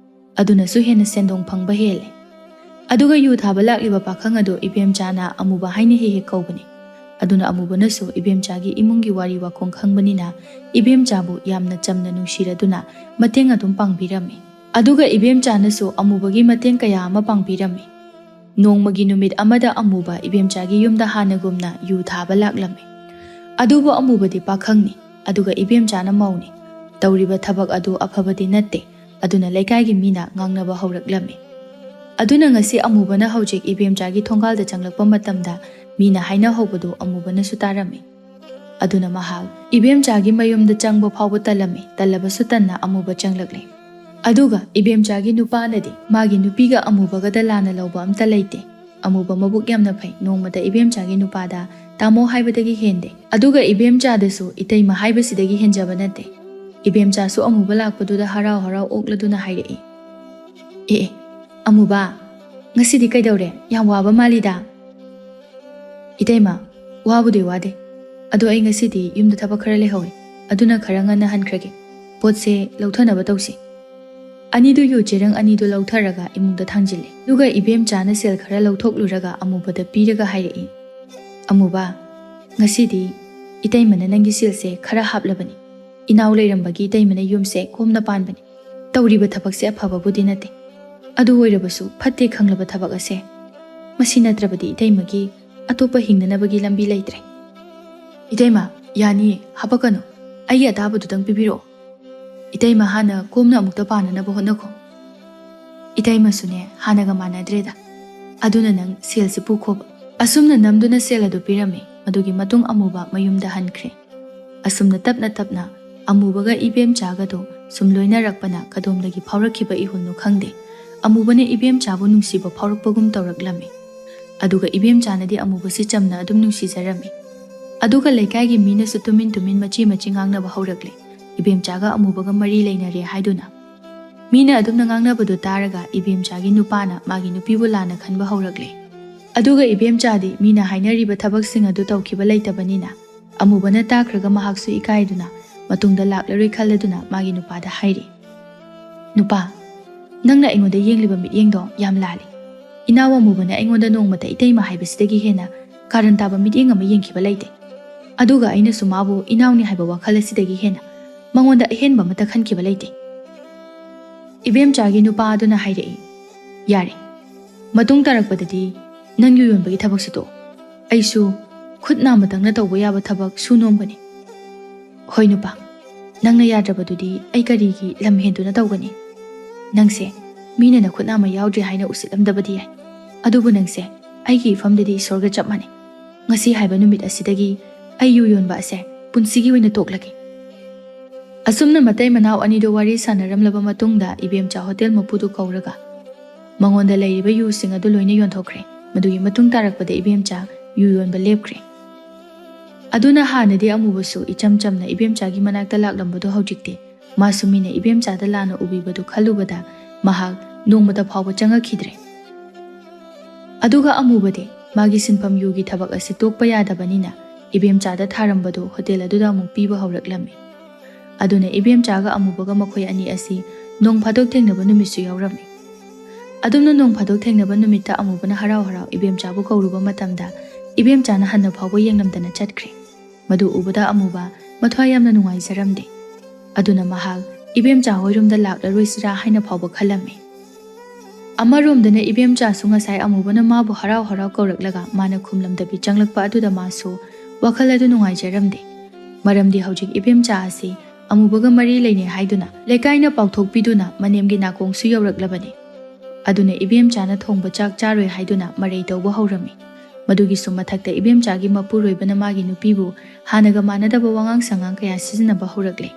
ꯑꯗꯨꯅꯁꯨ ꯍꯦꯟꯅ ꯁꯦꯟꯗꯣꯡ ꯐꯪꯕ ꯍꯦꯜꯂꯦ꯫ ꯑꯗꯨꯒ ꯌꯨ ꯊꯥꯕ ꯂꯥꯛꯂꯤꯕ ꯄꯥꯈꯪ ꯑꯗꯨ ꯏꯕꯦꯝꯆꯥꯅ ꯑꯃꯨꯕ ꯍꯥꯏꯅ ꯍꯦꯛ ꯍꯦꯛ ꯀꯧꯕꯅꯤ꯫ ꯑꯗꯨꯅ ꯑꯃꯨꯕꯅꯁꯨ ꯏꯕꯦꯝꯆꯥꯒꯤ ꯏꯃꯨꯡꯒꯤ ꯋꯥꯔꯤ ꯋꯥꯈꯣꯡ ꯈꯪꯕꯅꯤꯅ ꯏꯕꯦꯝꯆꯥꯕꯨ ꯌꯥꯝꯅ ꯆꯝꯅ ꯅꯨꯡꯁꯤꯔꯗꯨꯅ ꯃꯇꯦꯡ ꯑꯗꯨꯝ ꯄꯥꯡꯕꯤꯔꯝꯃꯤ꯫ ꯑꯗꯨꯒ ꯏꯕꯦꯝꯆꯥꯅꯁꯨ ꯑꯃꯨꯕꯒꯤ ꯃꯇꯦꯡ ꯀꯌꯥ ꯑꯃ ꯄꯥꯡꯕꯤꯔꯝꯃꯤ꯫ ꯅꯣꯡꯃꯒꯤ ꯅꯨꯃꯤꯠ ꯑꯃꯗ ꯑꯃꯨꯕ ꯏꯕꯦꯝꯆꯥꯒꯤ ꯌꯨꯝꯗ ꯍꯥꯟꯅꯒꯨꯝꯅ ꯌꯨ ꯊꯥꯕ ꯂꯥꯛꯂꯝꯃꯤ꯫ ꯑꯗꯨꯕꯨ ꯑꯃꯨꯕꯗꯤ ꯄꯥꯈꯪꯅꯤ, ꯑꯗꯨꯒ ꯏꯕꯦꯝꯆꯥꯅ ꯃꯧꯅꯤ꯫ ꯇꯧꯔꯤꯕ ꯊꯕꯛ ꯑꯗꯨ ꯑꯐꯕꯗꯤ ꯅꯠꯇꯦ, ꯑꯗꯨꯅ ꯂꯩꯀꯥꯏꯒꯤ ꯃꯤꯅ ꯉꯥꯡꯅꯕ ꯍꯧꯔꯛꯂꯝꯃꯤ꯫ ꯑꯗꯨꯅ ꯉꯁꯤ ꯑꯃꯨꯕꯅ ꯍꯧꯖꯤꯛ ꯏꯕꯦꯝꯆꯥꯒꯤ ꯊꯣꯡꯒꯥꯜꯗ ꯆꯪꯂꯛꯄ ꯃꯇꯝꯗ ꯃꯤꯅ ꯍꯥꯏꯅ ꯍꯧꯕꯗꯨ ꯑꯃꯨꯕꯅꯁꯨ ꯇꯥꯔꯝꯃꯤ꯫ ꯑꯗꯨꯅ ꯃꯍꯥꯛ ꯏꯕꯦꯝꯆꯥꯒꯤ ꯃꯌꯨꯝꯗ ꯆꯪꯕ ꯐꯥꯎꯕ ꯇꯜꯂꯝꯃꯤ꯫ ꯇꯜꯂꯕꯁꯨ ꯇꯟꯅ ꯑꯃꯨꯕ ꯆꯪꯂꯛꯂꯦ꯫ ꯑꯗꯨꯒ ꯏꯕꯦꯝꯆꯥꯒꯤ ꯅꯨꯄꯥꯅꯗꯤ ꯃꯥꯒꯤ ꯅꯨꯄꯤꯒ ꯑꯃꯨꯕꯒꯗ ꯂꯥꯟꯅ ꯂꯧꯕ ꯑꯝꯇ ꯂꯩꯇꯦ꯫ ꯑꯃꯨꯕ ꯃꯕꯨꯛ ꯌꯥꯝꯅ ꯐꯩ꯫ ꯅꯣꯡꯃꯇ ꯏꯕꯦꯝꯆꯥꯒꯤ ꯅꯨꯄꯥꯗ "ꯇꯥꯃꯣ" ꯍꯥꯏꯕꯗꯒꯤ ꯍꯦꯟꯗꯦ꯫ ꯑꯗꯨꯒ ꯏꯕꯦꯝꯆꯥꯗꯁꯨ "ꯏꯇꯩꯃ" ꯍꯥꯏꯕꯁꯤꯗꯒꯤ ꯍꯦꯟꯖꯕ ꯅꯠꯇꯦ꯫ ꯏꯕꯦꯝꯆꯥꯁꯨ ꯑꯃꯨꯕ ꯂꯥꯛꯄꯗꯨꯗ ꯍꯔꯥꯎ ꯍꯔꯥꯎ ꯑꯣꯛꯂꯗꯨꯅ ꯍꯥꯏꯔꯛꯏ, "ꯑꯦ, ꯑꯦ, ꯑꯃꯨꯕ, "ꯉꯁꯤꯗꯤ ꯀꯩꯗꯧꯔꯦ? ꯌꯥꯝ ꯋꯥꯕ ꯃꯥꯜꯂꯤꯗ?" "ꯏꯇꯩꯃ, ꯋꯥꯕꯨꯗꯤ ꯋꯥꯗꯦ꯫ ꯑꯗꯣ ꯑꯩ ꯉꯁꯤꯗꯤ ꯌꯨꯝꯗ ꯊꯕꯛ ꯈꯔ ꯂꯩꯍꯧꯋꯦ꯫ ꯑꯗꯨꯅ ꯈꯔ ꯉꯟꯅ ꯍꯟꯈ꯭ꯔꯒꯦ꯫ ꯄꯣꯠꯁꯦ ꯂꯧꯊꯅꯕ ꯇꯧꯁꯤ꯫" ꯑꯅꯤꯗꯨ ꯌꯨ ꯆꯦꯔꯪ ꯑꯅꯤꯗꯨ ꯂꯧꯊꯔꯒ ꯏꯃꯨꯡꯗ ꯊꯥꯡꯖꯤꯜꯂꯦ꯫ ꯑꯗꯨꯒ ꯏꯕꯦꯝꯆꯥꯅ ꯁꯦꯜ ꯈꯔ ꯂꯧꯊꯣꯛꯂꯨꯔꯒ ꯑꯃꯨꯕꯗ ꯄꯤꯔꯒ ꯍꯥꯏꯔꯛꯏ, "ꯑꯃꯨꯕ, ꯉꯁꯤꯗꯤ ꯏꯇꯩꯃꯅ ꯅꯪꯒꯤ ꯁꯦꯜꯁꯦ ꯈꯔ ꯍꯥꯞꯂꯕꯅꯤ꯫ ꯏꯅꯥꯎ ꯂꯩꯔꯝꯕꯒꯤ ꯏꯇꯩꯃꯅ ꯌꯨꯝꯁꯦ ꯀꯣꯝꯅ ꯄꯥꯟꯕꯅꯤ꯫ ꯇꯧꯔꯤꯕ ꯊꯕꯛꯁꯦ ꯑꯐꯕꯕꯨꯗꯤ ꯅꯠꯇꯦ꯫ ꯑꯗꯨ ꯑꯣꯏꯔꯕꯁꯨ ꯐꯠꯇꯦ ꯈꯪꯂꯕ ꯊꯕꯛ ꯑꯁꯦ꯫ ꯃꯁꯤ ꯅꯠꯇ꯭ꯔꯕꯗꯤ ꯏꯇꯩꯃꯒꯤ ꯑꯇꯣꯞꯄ ꯍꯤꯡꯅꯅꯕꯒꯤ ꯂꯝꯕꯤ ꯂꯩꯇ꯭ꯔꯦ꯫" "ꯏꯇꯩꯃ, ꯌꯥꯅꯤꯌꯦ, ꯍꯥꯄꯛꯀꯅꯨ꯫ ꯑꯩꯒꯤ ꯑꯇꯥꯕꯗꯨꯗꯪ ꯄꯤꯕꯤꯔꯛꯑꯣ꯫" "ꯏꯇꯩꯃ, ꯍꯥꯟꯅ ꯀꯣꯝꯅ ꯑꯃꯨꯛꯇ ꯄꯥꯟꯅꯅꯕ ꯍꯣꯠꯅꯈꯣ꯫" "ꯏꯇꯩꯃꯁꯨꯅꯦ, ꯍꯥꯟꯅꯒ ꯃꯥꯟꯅꯗ꯭ꯔꯦꯗ꯫ ꯑꯗꯨꯅ ꯅꯪ ꯁꯦꯜꯁꯤ ꯄꯨꯈꯣꯕ꯫" ꯑꯁꯨꯝꯅ ꯅꯝꯗꯨꯅ ꯁꯦꯜ ꯑꯗꯨ ꯄꯤꯔꯝꯃꯤ꯫ ꯃꯗꯨꯒꯤ ꯃꯇꯨꯡ ꯑꯃꯨꯕ ꯃꯌꯨꯝꯗ ꯍꯟꯈ꯭ꯔꯦ꯫ ꯑꯁꯨꯝꯅ ꯇꯞꯅ ꯇꯞꯅ ꯑꯃꯨꯕꯒ ꯏꯕꯦꯝꯆꯥꯒꯗꯣ ꯁꯨꯝ ꯂꯣꯏꯅꯔꯛꯄꯅ ꯀꯗꯣꯝꯗꯒꯤ ꯐꯥꯎꯔꯛꯈꯤꯕ ꯏꯍꯨꯜꯅꯣ ꯈꯪꯗꯦ, ꯑꯃꯨꯕꯅ ꯏꯕꯦꯝꯆꯥꯕꯨ ꯅꯨꯡꯁꯤꯕ ꯐꯥꯎꯔꯛꯄꯒꯨꯝ ꯇꯧꯔꯛꯂꯝꯃꯤ꯫ ꯑꯗꯨꯒ ꯏꯕꯦꯝꯆꯥꯅꯗꯤ ꯑꯃꯨꯕꯁꯤ ꯆꯝꯅ ꯑꯗꯨꯝ ꯅꯨꯡꯁꯤꯖꯔꯝꯃꯤ꯫ ꯑꯗꯨꯒ ꯂꯩꯀꯥꯏꯒꯤ ꯃꯤꯅꯁꯨ ꯇꯨꯃꯤꯟ ꯇꯨꯃꯤꯟ ꯃꯆꯤ ꯃꯆꯤ ꯉꯥꯡꯅꯕ ꯍꯧꯔꯛꯂꯦ꯫ ꯏꯕꯦꯝꯆꯥꯒ ꯑꯃꯨꯕꯒ ꯃꯔꯤ ꯂꯩꯅꯔꯦ ꯍꯥꯏꯗꯨꯅ꯫ ꯃꯤꯅ ꯑꯗꯨꯝꯅ ꯉꯥꯡꯅꯕꯗꯨ ꯇꯥꯔꯒ ꯏꯕꯦꯝꯆꯥꯒꯤ ꯅꯨꯄꯥꯅ ꯃꯥꯒꯤ ꯅꯨꯄꯤꯕꯨ ꯂꯥꯟꯅ ꯈꯟꯕ ꯍꯧꯔꯛꯂꯦ꯫ ꯑꯗꯨꯒ ꯏꯕꯦꯝꯆꯥꯗꯤ ꯃꯤꯅ ꯍꯥꯏꯅꯔꯤꯕ ꯊꯕꯛꯁꯤꯡ ꯑꯗꯨ ꯇꯧꯈꯤꯕ ꯂꯩꯇꯕꯅꯤꯅ, ꯑꯃꯨꯕꯅ ꯇꯥꯈ꯭ꯔꯒ ꯃꯍꯥꯛꯁꯨ ꯏꯀꯥꯏꯗꯨꯅ ꯃꯇꯨꯡꯗ ꯂꯥꯛꯂꯔꯣꯏ ꯈꯜꯂꯗꯨꯅ ꯃꯥꯒꯤ ꯅꯨꯄꯥꯗ ꯍꯥꯏꯔꯤ, "ꯅꯨꯄꯥ, ꯅꯪꯅ ꯑꯩꯉꯣꯟꯗ ꯌꯦꯡꯂꯤꯕ ꯃꯤꯠꯌꯦꯡꯗꯣ ꯌꯥꯝ ꯂꯥꯜꯂꯤ꯫ ꯏꯅꯥꯎ ꯑꯃꯨꯕꯅ ꯑꯩꯉꯣꯟꯗ ꯅꯣꯡꯃꯇ ꯏꯇꯩꯃ ꯍꯥꯏꯕꯁꯤꯗꯒꯤ ꯍꯦꯟꯅ ꯀꯥꯔꯟ ꯇꯥꯕ ꯃꯤꯠꯌꯦꯡ ꯑꯃ ꯌꯦꯡꯈꯤꯕ ꯂꯩꯇꯦ꯫ ꯑꯗꯨꯒ ꯑꯩꯅꯁꯨ ꯃꯥꯕꯨ ꯏꯅꯥꯎꯅꯤ ꯍꯥꯏꯕ ꯋꯥꯈꯜ ꯑꯁꯤꯗꯒꯤ ꯍꯦꯟꯅ ꯃꯉꯣꯟꯗ ꯑꯍꯦꯟꯕ ꯑꯃꯠꯇ ꯈꯟꯈꯤꯕ ꯂꯩꯇꯦ꯫" ꯏꯕꯦꯝꯆꯥꯒꯤ ꯅꯨꯄꯥ ꯑꯗꯨꯅ ꯍꯥꯏꯔꯛꯏ, "ꯌꯥꯔꯦ, ꯃꯇꯨꯡ ꯇꯥꯔꯛꯄꯗꯗꯤ ꯅꯪ ꯌꯨ ꯌꯣꯟꯕꯒꯤ ꯊꯕꯛꯁꯤ ꯇꯣꯛꯑꯣ꯫ ꯑꯩꯁꯨ ꯈꯨꯠ ꯅꯥꯝꯃꯇꯪꯅ ꯇꯧꯕ ꯌꯥꯕ ꯊꯕꯛ ꯁꯨ ꯅꯣꯝꯒꯅꯤ꯫" "ꯍꯣꯏ ꯅꯨꯄꯥ, ꯅꯪꯅ ꯌꯥꯗ꯭ꯔꯕꯗꯨꯗꯤ ꯑꯩ ꯀꯔꯤꯒꯤ ꯂꯝ ꯍꯦꯟꯗꯨꯅ ꯇꯧꯒꯅꯤ? ꯅꯪꯁꯦ ꯃꯤꯅ ꯅꯈꯨꯠ ꯅꯥꯝꯃ ꯌꯥꯎꯗ꯭ꯔꯦ ꯍꯥꯏꯅ ꯎꯁꯤꯠꯂꯝꯗꯕꯗꯤ ꯌꯥꯏ, ꯑꯗꯨꯕꯨ ꯅꯪꯁꯦ ꯑꯩꯒꯤ ꯏꯐꯝꯗꯗꯤ ꯏꯁꯣꯔꯒ ꯆꯞ ꯃꯥꯟꯅꯩ꯫ ꯉꯁꯤ ꯍꯥꯏꯕ ꯅꯨꯃꯤꯠ ꯑꯁꯤꯗꯒꯤ ꯑꯩ ꯌꯨ ꯌꯣꯟꯕ ꯑꯁꯦ ꯄꯨꯟꯁꯤꯒꯤ ꯑꯣꯏꯅ ꯇꯣꯛꯂꯒꯦ꯫" ꯑꯁꯨꯝꯅ ꯃꯇꯩ ꯃꯅꯥꯎ ꯑꯅꯤꯗꯨ ꯋꯥꯔꯤ ꯁꯥꯟꯅꯔꯝꯂꯕ ꯃꯇꯨꯡꯗ ꯏꯕꯦꯝꯆꯥ ꯍꯣꯇꯦꯜ ꯃꯄꯨꯗꯨ ꯀꯧꯔꯒ ꯃꯉꯣꯟꯗ ꯂꯩꯔꯤꯕ ꯌꯨꯁꯤꯡ ꯑꯗꯨ ꯂꯣꯏꯅ ꯌꯣꯟꯊꯣꯛꯈ꯭ꯔꯦ꯫ ꯃꯗꯨꯒꯤ ꯃꯇꯨꯡ ꯇꯥꯔꯛꯄꯗ ꯏꯕꯦꯝꯆꯥ ꯌꯨ ꯌꯣꯟꯕ ꯂꯦꯞꯈ꯭ꯔꯦ꯫ ꯑꯗꯨꯅ ꯍꯥꯟꯅꯗꯤ ꯑꯃꯨꯕꯁꯨ ꯏꯆꯝ ꯆꯝꯅ ꯏꯕꯦꯝꯆꯥꯒꯤ ꯃꯅꯥꯛꯇ ꯂꯥꯛꯂꯝꯕꯗꯨ ꯍꯧꯖꯤꯛꯇꯤ ꯃꯥꯁꯨ ꯃꯤꯅ ꯏꯕꯦꯝꯆꯥꯗ ꯂꯥꯟꯅ ꯎꯕꯤꯕꯗꯨ ꯈꯜꯂꯨꯕꯗ ꯃꯍꯥꯛ ꯅꯣꯡꯃꯇ ꯐꯥꯎꯕ ꯆꯪꯉꯛꯈꯤꯗ꯭ꯔꯦ꯫ ꯑꯗꯨꯒ ꯑꯃꯨꯕꯗꯤ ꯃꯥꯒꯤ ꯁꯤꯟꯐꯝ ꯌꯨꯒꯤ ꯊꯕꯛ ꯑꯁꯤ ꯇꯣꯛꯄ ꯌꯥꯗꯕꯅꯤꯅ ꯏꯕꯦꯝꯆꯥꯗ ꯊꯥꯔꯝꯕꯗꯨ ꯍꯣꯇꯦꯜ ꯑꯗꯨꯗ ꯑꯃꯨꯛ ꯄꯤꯕ ꯍꯧꯔꯛꯂꯝꯃꯤ꯫ ꯑꯗꯨꯅ ꯏꯕꯦꯝꯆꯥꯒ ꯑꯃꯨꯕꯒ ꯃꯈꯣꯏ ꯑꯅꯤ ꯑꯁꯤ ꯅꯣꯡ ꯐꯥꯗꯣꯛ ꯊꯦꯡꯅꯕ ꯅꯨꯃꯤꯠꯁꯨ ꯌꯥꯎꯔꯝꯃꯤ꯫ ꯑꯗꯨꯝꯅ ꯅꯣꯡ ꯐꯥꯗꯣꯛ ꯊꯦꯡꯅꯕ ꯅꯨꯃꯤꯠꯇ ꯑꯃꯨꯕꯅ ꯍꯔꯥꯎ ꯍꯔꯥꯎ ꯏꯕꯦꯝꯆꯥꯕꯨ ꯀꯧꯔꯨꯕ ꯃꯇꯝꯗ ꯏꯕꯦꯝꯆꯥꯅ ꯍꯟꯅ ꯐꯥꯎꯕ ꯌꯦꯡꯂꯝꯗꯅ ꯆꯠꯈ꯭ꯔꯦ꯫ ꯃꯗꯨ ꯎꯕꯗ ꯑꯃꯨꯕ ꯃꯊ꯭ꯋꯥꯏ ꯌꯥꯝꯅ ꯅꯨꯡꯉꯥꯏꯖꯔꯝꯗꯦ꯫ ꯑꯗꯨꯅ ꯃꯍꯥꯛ ꯏꯕꯦꯝꯆꯥ ꯍꯣꯏꯔꯣꯝꯗ ꯂꯥꯛꯂꯔꯣꯏꯁꯤꯔꯥ ꯍꯥꯏꯅ ꯐꯥꯎꯕ ꯈꯜꯂꯝꯃꯤ꯫ ꯑꯃꯔꯣꯝꯗꯅ ꯏꯕꯦꯝꯆꯥꯁꯨ ꯉꯁꯥꯏ ꯑꯃꯨꯕꯅ ꯃꯥꯕꯨ ꯍꯔꯥꯎ ꯍꯔꯥꯎ ꯀꯧꯔꯛꯂꯒ ꯃꯥꯅ ꯈꯨꯝꯂꯝꯗꯕꯤ ꯆꯪꯂꯛꯄ ꯑꯗꯨꯗ ꯃꯥꯁꯨ ꯋꯥꯈꯜ ꯑꯗꯨ ꯅꯨꯡꯉꯥꯏꯖꯔꯝꯗꯦ꯫ ꯃꯔꯝꯗꯤ ꯍꯧꯖꯤꯛ ꯏꯕꯦꯝꯆꯥ ꯑꯁꯤ ꯑꯃꯨꯕꯒ ꯃꯔꯤ ꯂꯩꯅꯩ ꯍꯥꯏꯗꯨꯅ ꯂꯩꯀꯥꯏꯅ ꯄꯥꯎꯊꯣꯛꯄꯤꯗꯨꯅ ꯃꯅꯦꯝꯒꯤ ꯅꯥꯀꯣꯡꯁꯨ ꯌꯧꯔꯛꯂꯕꯅꯤ꯫ ꯑꯗꯨꯅ ꯏꯕꯦꯝꯆꯥꯅ ꯊꯣꯡꯕ ꯆꯥꯛ ꯆꯥꯔꯣꯏ ꯍꯥꯏꯗꯨꯅ ꯃꯔꯩ ꯇꯧꯕ ꯍꯧꯔꯝꯃꯤ꯫ ꯃꯗꯨꯒꯤꯁꯨ ꯃꯊꯛꯇ ꯏꯕꯦꯝꯆꯥꯒꯤ ꯃꯄꯨꯔꯣꯏꯕꯅ ꯃꯥꯒꯤ ꯅꯨꯄꯤꯕꯨ ꯍꯥꯟꯅꯒ ꯃꯥꯟꯅꯗꯕ ꯋꯥꯉꯥꯡ ꯁꯉꯥꯡ ꯀꯌꯥ ꯁꯤꯖꯤꯟꯅꯕ ꯍꯧꯔꯛꯂꯦ꯫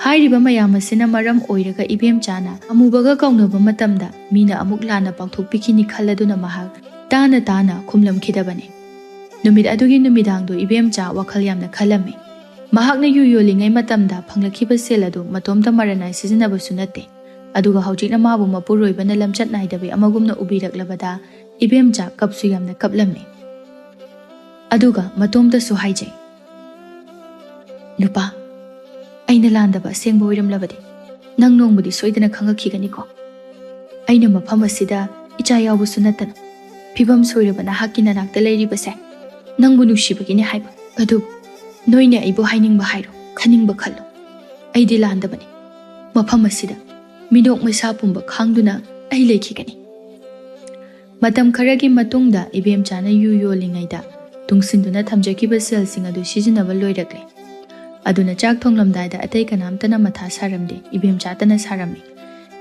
ꯍꯥꯏꯔꯤꯕ ꯃꯌꯥꯝ ꯑꯁꯤꯅ ꯃꯔꯝ ꯑꯣꯏꯔꯒ ꯏꯕꯦꯝꯆꯥꯅ ꯑꯃꯨꯕꯒ ꯀꯥꯎꯅꯕ ꯃꯇꯝꯗ ꯃꯤꯅ ꯑꯃꯨꯛ ꯂꯥꯟꯅ ꯄꯥꯎꯊꯣꯛꯄꯤꯈꯤꯅꯤ ꯈꯜꯂꯗꯨꯅ ꯃꯍꯥꯛ ꯇꯥꯅ ꯇꯥꯅ ꯈꯨꯝꯂꯝꯈꯤꯗꯕꯅꯤ꯫ ꯅꯨꯃꯤꯠ ꯑꯗꯨꯒꯤ ꯅꯨꯃꯤꯗꯥꯡꯗꯣ ꯏꯕꯦꯝꯆꯥ ꯋꯥꯈꯜ ꯌꯥꯝꯅ ꯈꯜꯂꯝꯃꯤ꯫ ꯃꯍꯥꯛꯅ ꯌꯨ ꯌꯣꯜꯂꯤꯉꯩ ꯃꯇꯝꯗ ꯐꯪꯂꯛꯈꯤꯕ ꯁꯦꯜ ꯑꯗꯨ ꯃꯇꯣꯝꯇ ꯃꯔꯟ ꯅꯥꯏ ꯁꯤꯖꯤꯟꯅꯕꯁꯨ ꯅꯠꯇꯦ꯫ ꯑꯗꯨꯒ ꯍꯧꯖꯤꯛꯅ ꯃꯥꯕꯨ ꯃꯄꯨꯔꯣꯏꯕꯅ ꯂꯝꯆꯠ ꯅꯥꯏꯗꯕꯤ ꯑꯃꯒꯨꯝꯅ ꯎꯕꯤꯔꯛꯂꯕꯗ ꯏꯕꯦꯝꯆꯥ ꯀꯞꯁꯨ ꯌꯥꯝꯅ ꯀꯞꯂꯝꯃꯤ꯫ ꯑꯗꯨꯒ ꯃꯇꯣꯝꯇꯁꯨ ꯍꯥꯏꯖꯩ, "ꯅꯨꯄꯥ, ꯑꯩꯅ ꯂꯥꯟꯗꯕ ꯑꯁꯦꯡꯕ ꯑꯣꯏꯔꯝꯂꯕꯗꯤ ꯅꯪ ꯅꯣꯡꯃꯗꯤ ꯁꯣꯏꯗꯅ ꯈꯪꯉꯛꯈꯤꯒꯅꯤꯀꯣ꯫ ꯑꯩꯅ ꯃꯐꯝ ꯑꯁꯤꯗ ꯏꯆꯥ ꯌꯥꯎꯕꯁꯨ ꯅꯠꯇꯅ ꯐꯤꯕꯝ ꯁꯣꯏꯔꯕ ꯅꯍꯥꯛꯀꯤ ꯅꯅꯥꯛꯇ ꯂꯩꯔꯤꯕꯁꯦ ꯅꯪꯕꯨ ꯅꯨꯡꯁꯤꯕꯒꯤꯅꯦ ꯍꯥꯏꯕ꯫ ꯑꯗꯨꯕꯨ ꯅꯣꯏꯅ ꯑꯩꯕꯨ ꯍꯥꯏꯅꯤꯡꯕ ꯍꯥꯏꯔꯣ, ꯈꯟꯅꯤꯡꯕ ꯈꯜꯂꯣ꯫ ꯑꯩꯗꯤ ꯂꯥꯟꯗꯕꯅꯤ꯫ ꯃꯐꯝ ꯑꯁꯤꯗ ꯃꯤꯅꯣꯛ ꯃꯩꯁꯥ ꯄꯨꯝꯕ ꯈꯥꯡꯗꯨꯅ ꯑꯩ ꯂꯩꯈꯤꯒꯅꯤ꯫" ꯃꯇꯝ ꯈꯔꯒꯤ ꯃꯇꯨꯡꯗ ꯏꯕꯦꯝꯆꯥꯅ ꯌꯨ ꯌꯣꯜꯂꯤꯉꯩꯗ ꯇꯨꯡꯁꯤꯟꯗꯨꯅ ꯊꯝꯖꯈꯤꯕ ꯁꯦꯜꯁꯤꯡ ꯑꯗꯨ ꯁꯤꯖꯤꯟꯅꯕ ꯂꯣꯏꯔꯛꯂꯦ꯫ ꯑꯗꯨꯅ ꯆꯥꯛ ꯊꯣꯡꯂꯝꯗꯥꯏꯗ ꯑꯇꯩ ꯀꯅꯥꯝꯇꯅ ꯃꯊꯥ ꯁꯥꯔꯝꯗꯦ, ꯏꯕꯦꯝꯆꯥꯇꯅ ꯁꯥꯔꯝꯃꯤ꯫